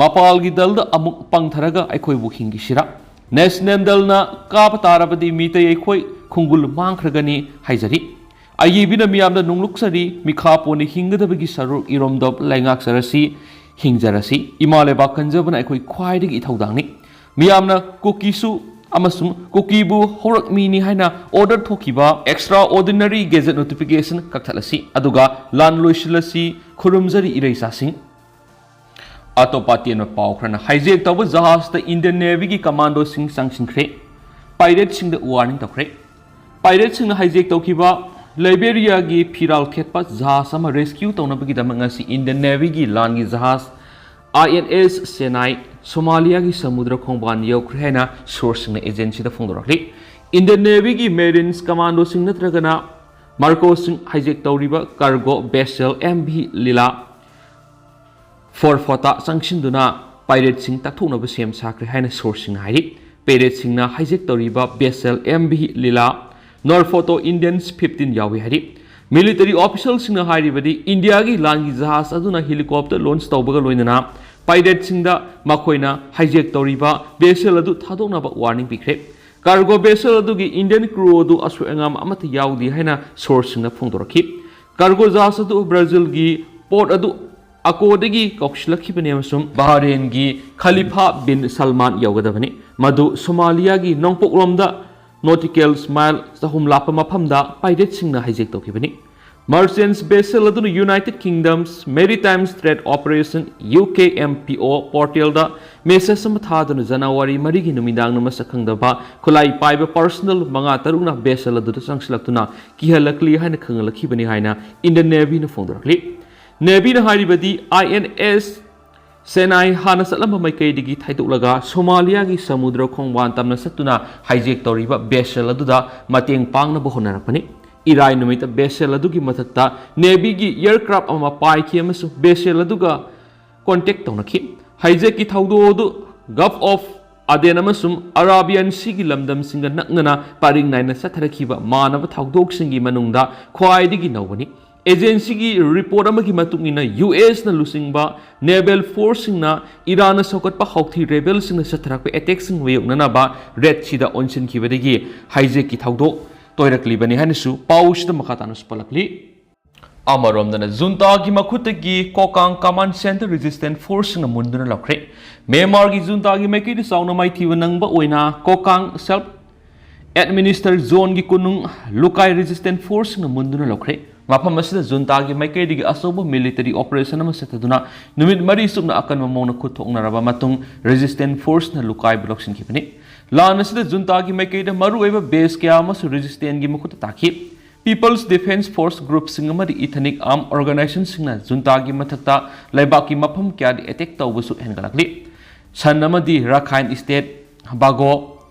ꯃꯄꯥꯜꯒꯤ ꯗꯜꯗ ꯑꯃꯨꯛ ꯄꯪꯊꯔꯒ ꯑꯩꯈꯣꯏꯕꯨ ꯍꯤꯡꯈꯤꯁꯤꯔꯥ? ꯅꯦꯁꯅꯦꯜ ꯗꯜꯅ ꯀꯥꯕ ꯇꯥꯔꯕꯗꯤ ꯃꯤꯇꯩ ꯑꯩꯈꯣꯏ ꯈꯨꯡꯒꯨꯜ ꯃꯥꯡꯈ꯭ꯔꯒꯅꯤ ꯍꯥꯏꯖꯔꯤ꯫ ꯑꯏꯕꯤꯅ ꯃꯤꯌꯥꯝꯗ ꯅꯣꯡꯂꯨꯛꯆꯔꯤ, ꯃꯤꯈꯥ ꯄꯣꯟꯅ ꯍꯤꯡꯒꯗꯕꯒꯤ ꯁꯔꯨꯛ ꯏꯔꯣꯝꯗꯣꯝ ꯂꯩꯉꯥꯛꯆꯔꯁꯤ, ꯍꯤꯡꯖꯔꯁꯤ꯫ ꯏꯃꯥ ꯂꯩꯕꯥꯛ ꯀꯟꯖꯕꯅ ꯑꯩꯈꯣꯏ ꯈ꯭ꯋꯥꯏꯗꯒꯤ ꯏꯊꯧꯗꯥꯡꯅꯤ꯫ ꯃꯤꯌꯥꯝꯅ ꯀꯨꯀꯤꯁꯨ ꯑꯃꯁꯨꯡ ꯀꯨꯀꯤꯕꯨ ꯍꯧꯔꯛꯃꯤꯅꯤ ꯍꯥꯏꯅ ꯑꯣꯔꯗꯔ ꯊꯣꯛꯈꯤꯕ ꯑꯦꯛꯁꯇ꯭ꯔꯥ ꯑꯣꯔꯗꯤꯅꯔꯤ ꯒꯦꯖꯦꯠ ꯅꯣꯇꯤꯐꯤꯀꯦꯁꯟ ꯀꯛꯊꯠꯂꯁꯤ, ꯑꯗꯨꯒ ꯂꯥꯟ ꯂꯣꯏꯁꯤꯜꯂꯁꯤ꯫ ꯈꯨꯔꯨꯝꯖꯔꯤ ꯏꯔꯩꯆꯥꯁꯤꯡ꯫ ꯑꯇꯣꯞꯄ ꯑꯇꯦꯟꯕ ꯄꯥꯎ ꯈꯔꯅ, ꯍꯥꯏꯖꯦꯛ ꯇꯧꯕ ꯖꯍꯥꯖꯇ ꯏꯟꯗꯤꯌꯟ ꯅꯦꯚꯤꯒꯤ ꯀꯃꯥꯟꯗꯣꯁꯤꯡ ꯆꯪꯁꯤꯟꯈ꯭ꯔꯦ꯫ ꯄꯥꯏꯔꯦꯠꯁꯤꯡꯗ ꯋꯥꯔꯅꯤꯡ ꯇꯧꯈ꯭ꯔꯦ꯫ ꯄꯥꯏꯔꯦꯠꯁꯤꯡꯅ ꯍꯥꯏꯖꯦꯛ ꯇꯧꯈꯤꯕ ꯂꯥꯏꯕꯦꯔꯤꯌꯥꯒꯤ ꯐꯤꯔꯥꯜ ꯈꯦꯠꯄ ꯖꯍꯥꯖ ꯑꯃ ꯔꯦꯁꯀ꯭ꯌꯨ ꯇꯧꯅꯕꯒꯤꯗꯃꯛ ꯉꯁꯤ ꯏꯟꯗꯤꯌꯟ ꯅꯦꯚꯤꯒꯤ ꯂꯥꯟꯒꯤ ꯖꯍꯥꯖ ꯑꯥꯏ ꯑꯦꯟ ꯑꯦꯁ ꯁꯦꯅꯥꯏ ꯁꯣꯃꯥꯂꯤꯌꯥꯒꯤ ꯁꯃꯨꯗ꯭ꯔ ꯈꯣꯡꯕꯥꯟ ꯌꯧꯈ꯭ꯔꯦ ꯍꯥꯏꯅ ꯁꯣꯔꯁꯁꯤꯡꯅ ꯑꯦꯖꯦꯟꯁꯤꯗ ꯐꯣꯡꯗꯣꯔꯛꯂꯤ꯫ ꯏꯟꯗꯤꯌꯟ ꯅꯦꯚꯤꯒꯤ ꯃꯦꯔꯤꯟꯁ ꯀꯃꯥꯟꯗꯣꯁꯤꯡ ꯅꯠꯇ꯭ꯔꯒꯅ ꯃꯥꯔꯀꯣꯁꯤꯡ ꯍꯥꯏꯖꯦꯛ ꯇꯧꯔꯤꯕ ꯀꯥꯔꯒꯣ ꯚꯦꯁꯦꯜ ꯑꯦꯝ ꯚꯤ ꯂꯤꯂꯥ ꯐꯣꯔ ꯐꯣꯇꯥ ꯆꯪꯁꯤꯟꯗꯨꯅ ꯄꯥꯏꯔꯦꯠꯁꯤꯡ ꯇꯛꯊꯣꯛꯅꯕ ꯁꯦꯝ ꯁꯥꯈ꯭ꯔꯦ ꯍꯥꯏꯅ ꯁꯣꯔꯁꯁꯤꯡꯅ ꯍꯥꯏꯔꯤ꯫ ꯄꯥꯏꯔꯦꯠꯁꯤꯡꯅ ꯍꯥꯏꯖꯦꯛ ꯇꯧꯔꯤꯕ ꯚꯦꯁꯦꯜ ꯑꯦꯝ ꯚꯤ ꯂꯤꯂꯥ ꯅꯣꯔꯐꯣꯇꯣ ꯏꯟꯗꯤꯌꯟꯁ ꯐꯤꯐꯇꯤꯟ ꯌꯥꯎꯏ ꯍꯥꯏꯔꯤ꯫ ꯃꯤꯂꯤꯇꯔꯤ ꯑꯣꯐꯤꯁꯤꯌꯦꯜꯁꯤꯡꯅ ꯍꯥꯏꯔꯤꯕꯗꯤ ꯏꯟꯗꯤꯌꯥꯒꯤ ꯂꯥꯟꯒꯤ ꯖꯍꯥꯖ ꯑꯗꯨꯅ ꯍꯦꯂꯤꯀꯣꯞꯇꯔ ꯂꯣꯟꯆ ꯇꯧꯕꯒ ꯂꯣꯏꯅꯅ ꯄꯥꯏꯔꯦꯠꯁꯤꯡꯗ ꯃꯈꯣꯏꯅ ꯍꯥꯏꯖꯦꯛ ꯇꯧꯔꯤꯕ ꯚꯦꯁꯦꯜ ꯑꯗꯨ ꯊꯥꯗꯣꯛꯅꯕ ꯋꯥꯔꯅꯤꯡ ꯄꯤꯈ꯭ꯔꯦ꯫ ꯀꯥꯔꯒꯣ ꯚꯦꯁꯦꯜ ꯑꯗꯨꯒꯤ ꯏꯟꯗꯤꯌꯟ ꯀ꯭ꯔꯨ ꯑꯗꯨ ꯑꯁꯣꯏ ꯑꯉꯥꯝ ꯑꯃꯠꯇ ꯌꯥꯎꯗꯦ ꯍꯥꯏꯅ ꯁꯣꯔꯁꯁꯤꯡꯅ ꯐꯣꯡꯗꯣꯔꯛꯈꯤ꯫ ꯀꯥꯔꯒꯣ ꯖꯍꯥꯖ ꯑꯗꯨ ꯕ꯭ꯔꯥꯖꯤꯜꯒꯤ ꯄꯣꯔꯠ ꯑꯗꯨ ꯑꯀꯣꯗꯒꯤ ꯀꯧꯁꯤꯜꯂꯛꯈꯤꯕꯅꯤ ꯑꯃꯁꯨꯡ ꯕꯍꯔꯦꯟꯒꯤ ꯈꯂꯤꯐꯥ ꯕꯤꯟ ꯁꯜꯃꯥꯟ ꯌꯧꯒꯗꯕꯅꯤ, ꯃꯗꯨ ꯁꯣꯃꯥꯂꯤꯌꯥꯒꯤ ꯅꯣꯡꯄꯣꯛꯂꯣꯝꯗ ꯅꯣꯇꯤꯀꯦꯜ ꯃꯥꯏꯜ ꯆꯍꯨꯝ ꯂꯥꯞꯄ ꯃꯐꯝꯗ ꯄꯥꯏꯔꯦꯠꯁꯤꯡꯅ ꯍꯥꯏꯖꯦꯛ ꯇꯧꯈꯤꯕꯅꯤ꯫ ꯃꯔꯆꯦꯟꯠꯁ ꯚꯦꯁꯦꯜ ꯑꯗꯨꯅ united kingdoms maritimes trade operation, U K M P O, ꯄꯣꯔꯇꯦꯜꯗ ꯃꯦꯁꯦꯖ ꯑꯃ ꯊꯥꯗꯨꯅ ꯖꯅꯋꯥꯔꯤ ꯃꯔꯤꯒꯤ ꯅꯨꯃꯤꯗꯥꯡꯗ ꯃꯁꯛ ꯈꯪꯗꯕ ꯈꯨꯠꯂꯥꯏ ꯄꯥꯏꯕ ꯄꯔꯁꯅꯦꯜ ꯃꯉꯥ ꯇꯔꯨꯛꯅ ꯚꯦꯁꯦꯜ ꯑꯗꯨꯗ ꯆꯪꯁꯤꯜꯂꯛꯇꯨꯅ ꯀꯤꯍꯜꯂꯛꯂꯤ ꯍꯥꯏꯅ ꯈꯪꯍꯜꯂꯛꯈꯤꯕꯅꯤ ꯍꯥꯏꯅ ꯏꯟꯗꯤꯌꯟ ꯅꯦꯚꯤꯅ ꯐꯣꯡꯗꯣꯔꯛꯂꯤ꯫ ꯅꯦꯚꯤꯅ ꯍꯥꯏꯔꯤꯕꯗꯤ ꯑꯥꯏ ꯑꯦꯟ ꯑꯦꯁ ꯁꯦꯅꯥꯏ ꯍꯥꯟꯅ ꯆꯠꯂꯝꯕ ꯃꯥꯏꯀꯩꯗꯒꯤ ꯊꯩꯗꯣꯛꯂꯒ ꯁꯣꯃꯥꯂꯤꯌꯥꯒꯤ ꯁꯃꯨꯗ꯭ꯔ ꯈꯣꯡꯕꯥꯟ ꯇꯝꯅ ꯆꯠꯇꯨꯅ ꯍꯥꯏꯖꯦꯛ ꯇꯧꯔꯤꯕ ꯚꯦꯁꯦꯜ ꯑꯗꯨꯗ ꯃꯇꯦꯡ ꯄꯥꯡꯅꯕ ꯍꯣꯠꯅꯔꯛꯄꯅꯤ꯫ ꯏꯔꯥꯏ ꯅꯨꯃꯤꯠꯇ ꯚꯦꯁꯦꯜ ꯑꯗꯨꯒꯤ ꯃꯊꯛꯇ ꯅꯦꯚꯤꯒꯤ ꯑꯦꯌꯔꯀ꯭ꯔꯥꯐ ꯑꯃ ꯄꯥꯏꯈꯤ ꯑꯃꯁꯨꯡ ꯚꯦꯁꯦꯜ ꯑꯗꯨꯒ ꯀꯣꯟꯇꯦꯛ ꯇꯧꯅꯈꯤ꯫ ꯍꯥꯏꯖꯦꯛꯀꯤ ꯊꯧꯗꯣꯛ ꯑꯗꯨ ꯒꯜꯐ ꯑꯣꯐ ꯑꯗꯦꯟ ꯑꯃꯁꯨꯡ ꯑꯔꯥꯕꯤꯌꯥꯟ ꯁꯤꯒꯤ ꯂꯝꯗꯝꯁꯤꯡꯒ ꯅꯛꯅꯅ ꯄꯔꯤꯡ ꯅꯥꯏꯅ ꯆꯠꯊꯔꯛꯈꯤꯕ ꯃꯥꯟꯅꯕ ꯊꯧꯗꯣꯛꯁꯤꯡꯒꯤ ꯃꯅꯨꯡꯗ ꯈ꯭ꯋꯥꯏꯗꯒꯤ ꯅꯧꯕꯅꯤ꯫ ꯑꯦꯖꯦꯟꯁꯤꯒꯤ ꯔꯤꯄꯣꯔꯠ ꯑꯃꯒꯤ ꯃꯇꯨꯡ ꯏꯟꯅ, ꯌꯨ ꯑꯦꯁꯅ ꯂꯨꯆꯤꯡꯕ ꯅꯦꯚꯦꯜ ꯐꯣꯔꯁꯁꯤꯡꯅ ꯏꯔꯥꯟꯅ ꯁꯧꯒꯠꯄ ꯍꯥꯎꯊꯤ ꯔꯦꯕꯦꯜꯁꯤꯡꯅ ꯆꯠꯊꯔꯛꯄ ꯑꯦꯇꯦꯛꯁꯤꯡ ꯃꯥꯌꯣꯛꯅꯅꯕ ꯔꯦꯗ ꯁꯤꯗ ꯑꯣꯟꯁꯤꯟꯈꯤꯕꯗꯒꯤ ꯍꯥꯏꯖꯦꯛꯀꯤ ꯊꯧꯗꯣꯛ ꯇꯣꯏꯔꯛꯂꯤꯕꯅꯤ ꯍꯥꯏꯅꯁꯨ ꯄꯥꯎꯁꯤꯗ ꯃꯈꯥ ꯇꯥꯅꯁꯨ ꯄꯜꯂꯛꯂꯤ꯫ ꯑꯃꯔꯣꯝꯗꯅ ꯖꯨꯟꯇꯥꯒꯤ ꯃꯈꯨꯠꯇꯒꯤ ꯀꯣꯀꯥꯡ ꯀꯃꯥꯟ ꯁꯦꯟꯇꯔ ꯔꯦꯖꯤꯁꯇꯦꯟ ꯐꯣꯔꯁꯁꯤꯡꯅ ꯃꯨꯟꯗꯨꯅ ꯂꯧꯈ꯭ꯔꯦ꯫ ꯃ꯭ꯌꯥꯟꯃꯥꯔꯒꯤ ꯖꯨꯟꯇꯥꯒꯤ ꯃꯥꯏꯀꯩꯗ ꯆꯥꯎꯅ ꯃꯥꯏꯊꯤꯕ ꯅꯪꯕ ꯑꯣꯏꯅ ꯀꯣꯀꯥꯡ ꯁꯦꯜꯐ ꯑꯦꯗꯃꯤꯅꯤꯁꯇꯔ ꯖꯣꯟꯒꯤ ꯀꯣꯅꯨꯡ ꯂꯨꯀꯥꯏ ꯔꯦꯖꯤꯁꯇꯦꯟ ꯐꯣꯔꯁꯁꯤꯡꯅ ꯃꯨꯟꯗꯨꯅ ꯂꯧꯈ꯭ꯔꯦ꯫ ꯃꯐꯝ ꯑꯁꯤꯗ ꯖꯨꯟꯇꯥꯒꯤ ꯃꯥꯏꯀꯩꯗꯒꯤ ꯑꯆꯧꯕ ꯃꯤꯂꯤꯇꯔꯤ ꯑꯣꯄꯔꯦꯁꯟ ꯑꯃ ꯆꯠꯊꯗꯨꯅ ꯅꯨꯃꯤꯠ ꯃꯔꯤ ꯆꯨꯞꯅ ꯑꯀꯟꯕ ꯃꯑꯣꯡꯗ ꯈꯨꯠ ꯊꯣꯛꯅꯔꯕ ꯃꯇꯨꯡ ꯔꯦꯖꯤꯁꯇꯦꯟ ꯐꯣꯔꯁꯅ ꯂꯨꯀꯥꯏꯕꯨ ꯂꯧꯁꯤꯟꯈꯤꯕꯅꯤ꯫ ꯂꯥꯟ ꯑꯁꯤꯗ ꯖꯨꯟꯇꯥꯒꯤ ꯃꯥꯏꯀꯩꯗ ꯃꯔꯨꯑꯣꯏꯕ ꯕꯦꯁ ꯀꯌꯥ ꯑꯃꯁꯨ ꯔꯦꯖꯤꯁꯇꯦꯟꯒꯤ ꯃꯈꯨꯠꯇ ꯇꯥꯈꯤ꯫ ꯄꯤꯄꯜꯁ ꯗꯤꯐꯦꯟꯁ ꯐꯣꯔꯁ ꯒ꯭ꯔꯨꯞꯁꯤꯡ ꯑꯃꯗꯤ ꯏꯊꯅꯤꯛ ꯑꯥꯔꯝ ꯑꯣꯔꯒꯅꯥꯏꯖꯦꯁꯟꯁꯤꯡꯅ ꯖꯨꯟꯇꯥꯒꯤ ꯃꯊꯛꯇ ꯂꯩꯕꯥꯛꯀꯤ ꯃꯐꯝ ꯀꯌꯥꯗ ꯑꯦꯇꯦꯛ ꯇꯧꯕꯁꯨ ꯍꯦꯟꯒꯠꯂꯛꯂꯤ꯫ ꯁꯟ ꯑꯃꯗꯤ ꯔꯥꯈꯥꯏꯟ ꯁ꯭ꯇꯦꯠ, ꯕꯥꯒꯣ,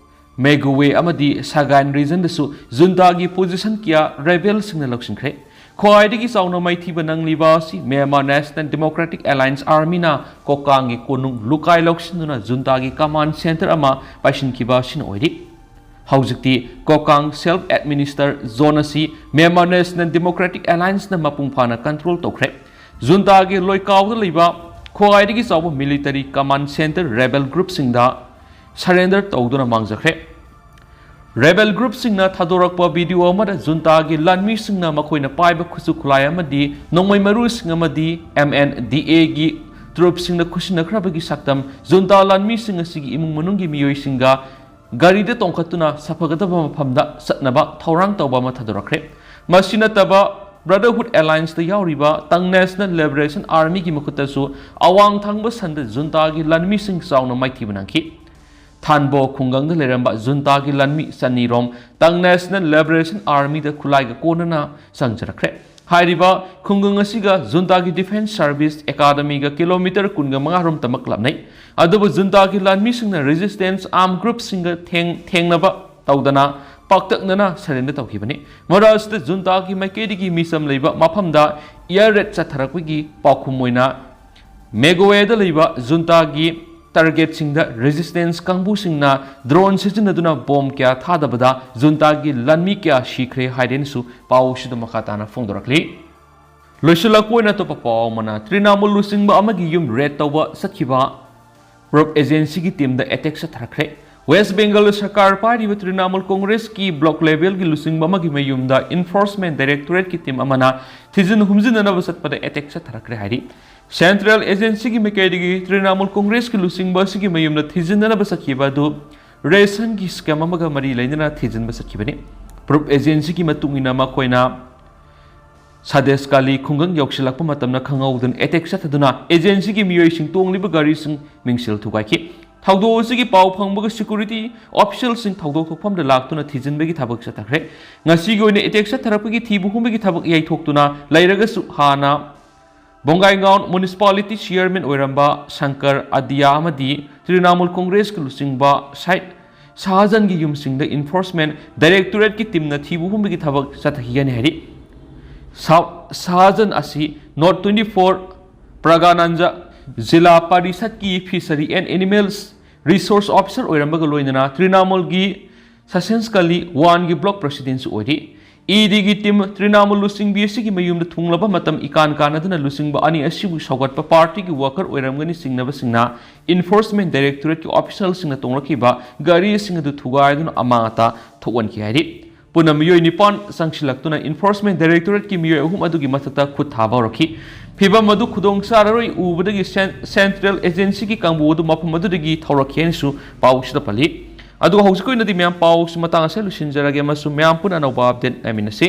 ꯃꯦꯒꯨꯋꯦ ꯑꯃꯗꯤ ꯁꯒꯥꯏꯟ ꯔꯤꯖꯟꯗꯁꯨ ꯖꯨꯟꯇꯥꯒꯤ ꯄꯣꯖꯤꯁꯟ ꯀꯌꯥ ꯔꯦꯕꯦꯜꯁꯤꯡꯅ ꯂꯧꯁꯤꯟꯈ꯭ꯔꯦ꯫ ꯈ꯭ꯋꯥꯏꯗꯒꯤ ꯆꯥꯎꯅ ꯃꯥꯏꯊꯤꯕ ꯅꯪꯂꯤꯕ ꯑꯁꯤ ꯃ꯭ꯌꯥꯟꯃꯥꯔ ꯅꯦꯁꯅꯦꯜ ꯗꯦꯃꯣꯀ꯭ꯔꯦꯇꯤꯛ ꯑꯦꯂꯥꯏꯟꯁ ꯑꯥꯔꯃꯤꯅ ꯀꯣꯀꯥꯡꯒꯤ ꯀꯣꯅꯨꯡ ꯂꯨꯀꯥꯏ ꯂꯧꯁꯤꯟꯗꯨꯅ ꯖꯨꯟꯇꯥꯒꯤ ꯀꯃꯥꯟ ꯁꯦꯟꯇꯔ ꯑꯃ ꯄꯥꯏꯁꯤꯟꯈꯤꯕ ꯑꯁꯤꯅ ꯑꯣꯏꯔꯤ꯫ ꯍꯧꯖꯤꯛꯇꯤ ꯀꯣꯀꯥꯡ ꯁꯦꯜꯐ ꯑꯦꯗꯃꯤꯅꯤꯁꯇꯔ ꯖꯣꯟ ꯑꯁꯤ ꯃ꯭ꯌꯥꯟꯃꯥꯔ ꯅꯦꯁꯅꯦꯜ ꯗꯦꯃꯣꯀ꯭ꯔꯦꯇꯤꯛ ꯑꯦꯂꯥꯏꯟꯁꯅ ꯃꯄꯨꯡ ꯐꯥꯅ ꯀꯟꯇ꯭ꯔꯣꯜ ꯇꯧꯈ꯭ꯔꯦ꯫ ꯖꯨꯟꯇꯥꯒꯤ ꯂꯣꯏꯀꯥꯎꯗ ꯂꯩꯕ ꯈ꯭ꯋꯥꯏꯗꯒꯤ ꯆꯥꯎꯕ ꯃꯤꯂꯤꯇꯔꯤ ꯀꯃꯥꯟ ꯁꯦꯟꯇꯔ ꯔꯦꯕꯦꯜ ꯒ꯭ꯔꯨꯞꯁꯤꯡꯗ ꯁꯔꯦꯟꯗꯔ ꯇꯧꯗꯨꯅ ꯃꯥꯡꯖꯈ꯭ꯔꯦ꯫ ꯔꯦꯕꯦꯜ ꯒ꯭ꯔꯨꯞꯁꯤꯡꯅ ꯊꯥꯗꯣꯔꯛꯄ ꯚꯤꯗꯤꯑꯣ ꯑꯃꯗ ꯖꯨꯟꯇꯥꯒꯤ ꯂꯥꯟꯃꯤꯁꯤꯡꯅ ꯃꯈꯣꯏꯅ ꯄꯥꯏꯕ ꯈꯨꯠꯁꯨ ꯈꯨꯠꯂꯥꯏ ꯑꯃꯗꯤ ꯅꯣꯡꯃꯩ ꯃꯔꯨꯁꯤꯡ ꯑꯃꯗꯤ ꯑꯦꯝ ꯑꯦꯟ ꯗꯤ ꯑꯦꯒꯤ ꯇ꯭ꯔꯨꯞꯁꯤꯡꯅ ꯈꯨꯠꯁꯤꯟꯅꯈ꯭ꯔꯕꯒꯤ ꯁꯛꯇꯝ, ꯖꯨꯟꯇꯥ ꯂꯥꯟꯃꯤꯁꯤꯡ ꯑꯁꯤꯒꯤ ꯏꯃꯨꯡ ꯃꯅꯨꯡꯒꯤ ꯃꯤꯑꯣꯏꯁꯤꯡꯒ ꯒꯥꯔꯤꯗ ꯇꯣꯡꯈꯠꯇꯨꯅ ꯁꯥꯐꯒꯗꯕ ꯃꯐꯝꯗ ꯆꯠꯅꯕ ꯊꯧꯔꯥꯡ ꯇꯧꯕ ꯑꯃ ꯊꯥꯗꯣꯔꯛꯈ꯭ꯔꯦ꯫ ꯃꯁꯤ ꯅꯠꯇꯕ, ꯕ꯭ꯔꯗꯔꯍꯨꯗ ꯑꯦꯂꯥꯏꯟꯁꯇ ꯌꯥꯎꯔꯤꯕ ꯇꯪ ꯅꯦꯁꯅꯦꯜ ꯂꯤꯕꯔꯦꯁꯟ ꯑꯥꯔꯃꯤꯒꯤ ꯃꯈꯨꯠꯇꯁꯨ ꯑꯋꯥꯡ ꯊꯪꯕ ꯁꯟꯗ ꯖꯨꯟꯇꯥꯒꯤ ꯂꯥꯟꯃꯤꯁꯤꯡ ꯆꯥꯎꯅ ꯃꯥꯏꯊꯤꯕ ꯅꯪꯈꯤ꯫ ꯊꯥꯟꯕꯣ ꯈꯨꯡꯒꯪꯗ ꯂꯩꯔꯝꯕ ꯖꯨꯟꯇꯥꯒꯤ ꯂꯥꯟꯃꯤ ꯆꯅꯤꯔꯣꯝ ꯇꯪ ꯅꯦꯁꯅꯦꯜ ꯂꯤꯕꯔꯦꯁꯟ ꯑꯥꯔꯃꯤꯗ ꯈꯨꯠꯂꯥꯏꯒ ꯀꯣꯟꯅꯅ ꯆꯪꯖꯔꯛꯈ꯭ꯔꯦ꯫ ꯍꯥꯏꯔꯤꯕ ꯈꯨꯡꯒꯪ ꯑꯁꯤꯒ ꯖꯨꯟꯇꯥꯒꯤ ꯗꯤꯐꯦꯟꯁ ꯁꯥꯔꯚꯤꯁ ꯑꯦꯀꯥꯗꯃꯤꯒ ꯀꯤꯂꯣꯃꯤꯇꯔ ꯀꯨꯟꯒ ꯃꯉꯥ ꯔꯣꯝꯇꯃꯛ ꯂꯥꯞꯅꯩ꯫ ꯑꯗꯨꯕꯨ ꯖꯨꯟꯇꯥꯒꯤ ꯂꯥꯟꯃꯤꯁꯤꯡꯅ ꯔꯦꯖꯤꯁꯇꯦꯟꯁ ꯑꯥꯔꯝ ꯒ꯭ꯔꯨꯞꯁꯤꯡꯒ ꯊꯦꯡ-, ꯊꯦꯡꯅꯕ ꯇꯧꯗꯅ ꯄꯥꯛꯇꯛꯅꯅ ꯁꯔꯦꯟꯗꯔ ꯇꯧꯈꯤꯕꯅꯤ꯫ ꯃꯔꯛ ꯑꯁꯤꯗ ꯖꯨꯟꯇꯥꯒꯤ ꯃꯥꯏꯀꯩꯗꯒꯤ ꯃꯤꯆꯝ ꯂꯩꯕ ꯃꯐꯝꯗ ꯏꯌꯔ ꯔꯦꯗ ꯆꯠꯊꯔꯛꯄꯒꯤ ꯄꯥꯎꯈꯨꯝ ꯑꯣꯏꯅ ꯃꯦꯒꯣꯋꯦꯗ ꯂꯩꯕ ꯖꯨꯟꯇꯥꯒꯤ ꯇꯥꯔꯒꯦꯠꯁꯤꯡꯗ ꯔꯦꯖꯤꯁꯇꯦꯟꯁ ꯀꯥꯡꯕꯨꯁꯤꯡꯅ ꯗ꯭ꯔꯣꯟ ꯁꯤꯖꯤꯟꯅꯗꯨꯅ ꯕꯣꯝ ꯀꯌꯥ ꯊꯥꯗꯕꯗ ꯖꯨꯟꯇꯥꯒꯤ ꯂꯥꯟꯃꯤ ꯀꯌꯥ ꯁꯤꯈ꯭ꯔꯦ ꯍꯥꯏꯔꯦꯅꯁꯨ ꯄꯥꯎꯁꯤꯗ ꯃꯈꯥ ꯇꯥꯅ ꯐꯣꯡꯗꯣꯔꯛꯂꯤ꯫ ꯂꯣꯏꯁꯤꯜꯂꯛꯄ ꯑꯣꯏꯅ ꯑꯇꯣꯞꯄ ꯄꯥꯎ ꯑꯃꯅ, ꯇ꯭ꯔꯤꯅꯥꯃꯨꯜ ꯂꯨꯆꯤꯡꯕ ꯑꯃꯒꯤ ꯌꯨꯝ ꯔꯦꯗ ꯇꯧꯕ ꯆꯠꯈꯤꯕ ꯄ꯭ꯔꯨꯞ ꯑꯦꯖꯦꯟꯁꯤꯒꯤ ꯇꯤꯝꯗ ꯑꯦꯇꯦꯛ ꯆꯠꯊꯔꯛꯈ꯭ꯔꯦ꯫ ꯋꯦꯁ ꯕꯦꯡꯒꯜ ꯁꯔꯀꯥꯔ ꯄꯥꯏꯔꯤꯕ ꯇ꯭ꯔꯤꯅꯥꯃꯨꯜ ꯀꯣꯡꯒ꯭ꯔꯦꯁꯀꯤ ꯕ꯭ꯂꯣꯛ ꯂꯦꯚꯦꯜꯒꯤ ꯂꯨꯆꯤꯡꯕ ꯑꯃꯒꯤ ꯃꯌꯨꯝꯗ ꯏꯟꯐꯣꯔꯁꯃꯦꯟ ꯗꯥꯏꯔꯦꯛꯇꯣꯔꯦꯠꯀꯤ ꯇꯤꯝ ꯑꯃꯅ ꯊꯤꯖꯤꯟ ꯍꯨꯝꯖꯤꯟꯅꯅꯕ ꯆꯠꯄꯗ ꯑꯦꯇꯦꯛ ꯆꯠꯊꯔꯛꯈ꯭ꯔꯦ ꯍꯥꯏꯔꯤ꯫ ꯁꯦꯟꯇ꯭ꯔꯦꯜ ꯑꯦꯖꯦꯟꯁꯤꯒꯤ ꯃꯥꯏꯀꯩꯗꯒꯤ ꯇ꯭ꯔꯤꯅꯥꯃꯨꯜ ꯀꯣꯡꯒ꯭ꯔꯦꯁꯀꯤ ꯂꯨꯆꯤꯡꯕ ꯑꯁꯤꯒꯤ ꯃꯌꯨꯝꯗ ꯊꯤꯖꯤꯟꯅꯅꯕ ꯆꯠꯈꯤꯕ ꯑꯗꯨ ꯔꯦꯁꯟꯒꯤ ꯁ꯭ꯀꯦꯝ ꯑꯃꯒ ꯃꯔꯤ ꯂꯩꯅꯅ ꯊꯤꯖꯤꯟꯕ ꯆꯠꯈꯤꯕꯅꯤ꯫ ꯄ꯭ꯔꯨꯞ ꯑꯦꯖꯦꯟꯁꯤꯒꯤ ꯃꯇꯨꯡ ꯏꯟꯅ ꯃꯈꯣꯏꯅ ꯁꯥꯗꯦꯁ ꯀꯥꯂꯤ ꯈꯨꯡꯒꯪ ꯌꯧꯁꯤꯜꯂꯛꯄ ꯃꯇꯝꯗ ꯈꯪꯍꯧꯗꯅ ꯑꯦꯇꯦꯛ ꯆꯠꯊꯗꯨꯅ ꯑꯦꯖꯦꯟꯁꯤꯒꯤ ꯃꯤꯑꯣꯏꯁꯤꯡ ꯇꯣꯡꯂꯤꯕ ꯒꯥꯔꯤꯁꯤꯡ ꯃꯤꯡꯁꯦꯜ ꯊꯨꯒꯥꯏꯈꯤ꯫ ꯊꯧꯗꯣꯛ ꯑꯁꯤꯒꯤ ꯄꯥꯎ ꯐꯪꯕꯒ ꯁꯦꯀ꯭ꯌꯨꯔꯤꯇꯤ ꯑꯣꯐꯤꯁꯤꯌꯦꯜꯁꯤꯡ ꯊꯧꯗꯣꯛ ꯊꯣꯛꯐꯝꯗ ꯂꯥꯛꯇꯨꯅ ꯊꯤꯖꯤꯟꯕꯒꯤ ꯊꯕꯛ ꯆꯠꯊꯈ꯭ꯔꯦ꯫ ꯉꯁꯤꯒꯤ ꯑꯣꯏꯅ ꯑꯦꯇꯦꯛ ꯆꯠꯊꯔꯛꯄꯒꯤ ꯊꯤꯕ ꯍꯨꯝꯕꯒꯤ ꯊꯕꯛ ꯌꯩꯊꯣꯛꯇꯨꯅ ꯂꯩꯔꯒꯁꯨ, ꯍꯥꯟꯅ ꯕꯣꯡꯒꯥꯏꯒꯥꯎꯟ ꯃꯨꯅꯤꯁꯤꯄꯥꯂꯤꯇꯤ ꯆꯤꯌꯔꯃꯦꯟ ꯑꯣꯏꯔꯝꯕ ꯁꯪꯀꯔ ꯑꯗꯤꯌꯥ ꯑꯃꯗꯤ ꯇ꯭ꯔꯤꯅꯥꯃꯨꯜ ꯀꯣꯡꯒ꯭ꯔꯦꯁꯀꯤ ꯂꯨꯆꯤꯡꯕ ꯁꯥꯏꯠ ꯁꯍꯥꯖꯟꯒꯤ ꯌꯨꯝꯁꯤꯡꯗ ꯏꯟꯐꯣꯔꯁꯃꯦꯟ ꯗꯥꯏꯔꯦꯛꯇꯣꯔꯦꯠꯀꯤ ꯇꯤꯝꯅ ꯊꯤꯕ ꯍꯨꯝꯕꯒꯤ ꯊꯕꯛ ꯆꯠꯊꯈꯤꯒꯅꯤ ꯍꯥꯏꯔꯤ꯫ ꯁꯥ-, ꯁꯍꯥꯖꯟ ꯑꯁꯤ ꯅꯣꯔꯠ ꯇ꯭ꯋꯦꯟꯇꯤ ꯐꯣꯔ ꯄ꯭ꯔꯒꯥꯅꯟꯖ ꯖꯤꯂꯥ ꯄꯥꯔꯤꯁꯠꯀꯤ fishery and animals resource officer ꯑꯣꯏꯔꯝꯕꯒ ꯂꯣꯏꯅꯅ ꯇ꯭ꯔꯤꯅꯥꯃꯨꯜꯒꯤ ꯁꯁꯦꯟꯁ ꯀꯂꯤ ꯋꯥꯟꯒꯤ ꯕ꯭ꯂꯣꯛ ꯄ꯭ꯔꯦꯁꯤꯗꯦꯟꯁꯨ ꯑꯣꯏꯔꯤ꯫ ꯏ ꯗꯤꯒꯤ ꯇꯤꯝ ꯇ꯭ꯔꯤꯅꯥꯃꯨꯜ ꯂꯨꯆꯤꯡꯕꯤ ꯑꯁꯤꯒꯤ ꯃꯌꯨꯝꯗ ꯊꯨꯡꯂꯕ ꯃꯇꯝ ꯏꯀꯥꯟ ꯀꯥꯟꯅꯗꯨꯅ ꯂꯨꯆꯤꯡꯕ ꯑꯅꯤ ꯑꯁꯤꯕꯨ ꯁꯧꯒꯠꯄ ꯄꯥꯔꯇꯤꯒꯤ ꯋꯥꯀꯔ ꯑꯣꯏꯔꯝꯒꯅꯤ ꯆꯤꯡꯅꯕꯁꯤꯡꯅ ꯏꯟꯐꯣꯔꯁꯃꯦꯟ ꯗꯥꯏꯔꯦꯛꯇꯣꯔꯦꯠꯀꯤ ꯑꯣꯐꯤꯁꯤꯌꯦꯜꯁꯤꯡꯅ ꯇꯣꯡꯂꯛꯈꯤꯕ ꯒꯥꯔꯤꯁꯤꯡ ꯑꯗꯨ ꯊꯨꯒꯥꯏꯗꯨꯅ ꯑꯃꯥꯡ ꯑꯇꯥ ꯊꯣꯛꯍꯟꯈꯤ ꯍꯥꯏꯔꯤ꯫ ꯄꯨꯟꯅ ꯃꯤꯑꯣꯏ ꯅꯤꯄꯥꯟ ꯆꯪꯁꯤꯜꯂꯛꯇꯨꯅ ꯏꯟꯐꯣꯔꯁꯃꯦꯟ ꯗꯥꯏꯔꯦꯛꯇꯣꯔꯦꯠꯀꯤ ꯃꯤꯑꯣꯏ ꯑꯍꯨꯝ ꯑꯗꯨꯒꯤ ꯃꯊꯛꯇ ꯈꯨꯠ ꯊꯥꯕ ꯍꯧꯔꯛꯈꯤ꯫ ꯐꯤꯚꯝ ꯑꯗꯨ ꯈꯨꯗꯣꯡ ꯆꯥꯔꯔꯣꯏ ꯎꯕꯗꯒꯤ ꯁꯦꯟ-, ꯁꯦꯟꯇ꯭ꯔꯦꯜ ꯑꯦꯖꯦꯟꯁꯤꯒꯤ ꯀꯥꯡꯕꯨ ꯑꯗꯨ ꯃꯐꯝ ꯑꯗꯨꯗꯒꯤ ꯊꯧꯔꯛꯈꯤ ꯍꯥꯏꯅꯁꯨ ꯄꯥꯎꯁꯤꯗ ꯄꯜꯂꯤ꯫ ꯑꯗꯨꯒ ꯍꯧꯖꯤꯛꯀꯤ ꯑꯣꯏꯅꯗꯤ ꯃꯌꯥꯝ ꯄꯥꯎꯁꯤ ꯃꯇꯥꯡ ꯑꯁꯤꯗ ꯂꯣꯏꯁꯤꯟꯖꯔꯒꯦ ꯑꯃꯁꯨꯡ ꯃꯌꯥꯝ ꯄꯨꯟꯅ ꯑꯅꯧꯕ ꯑꯞꯗꯦꯠ ꯉꯥꯏꯃꯤꯟꯅꯁꯤ꯫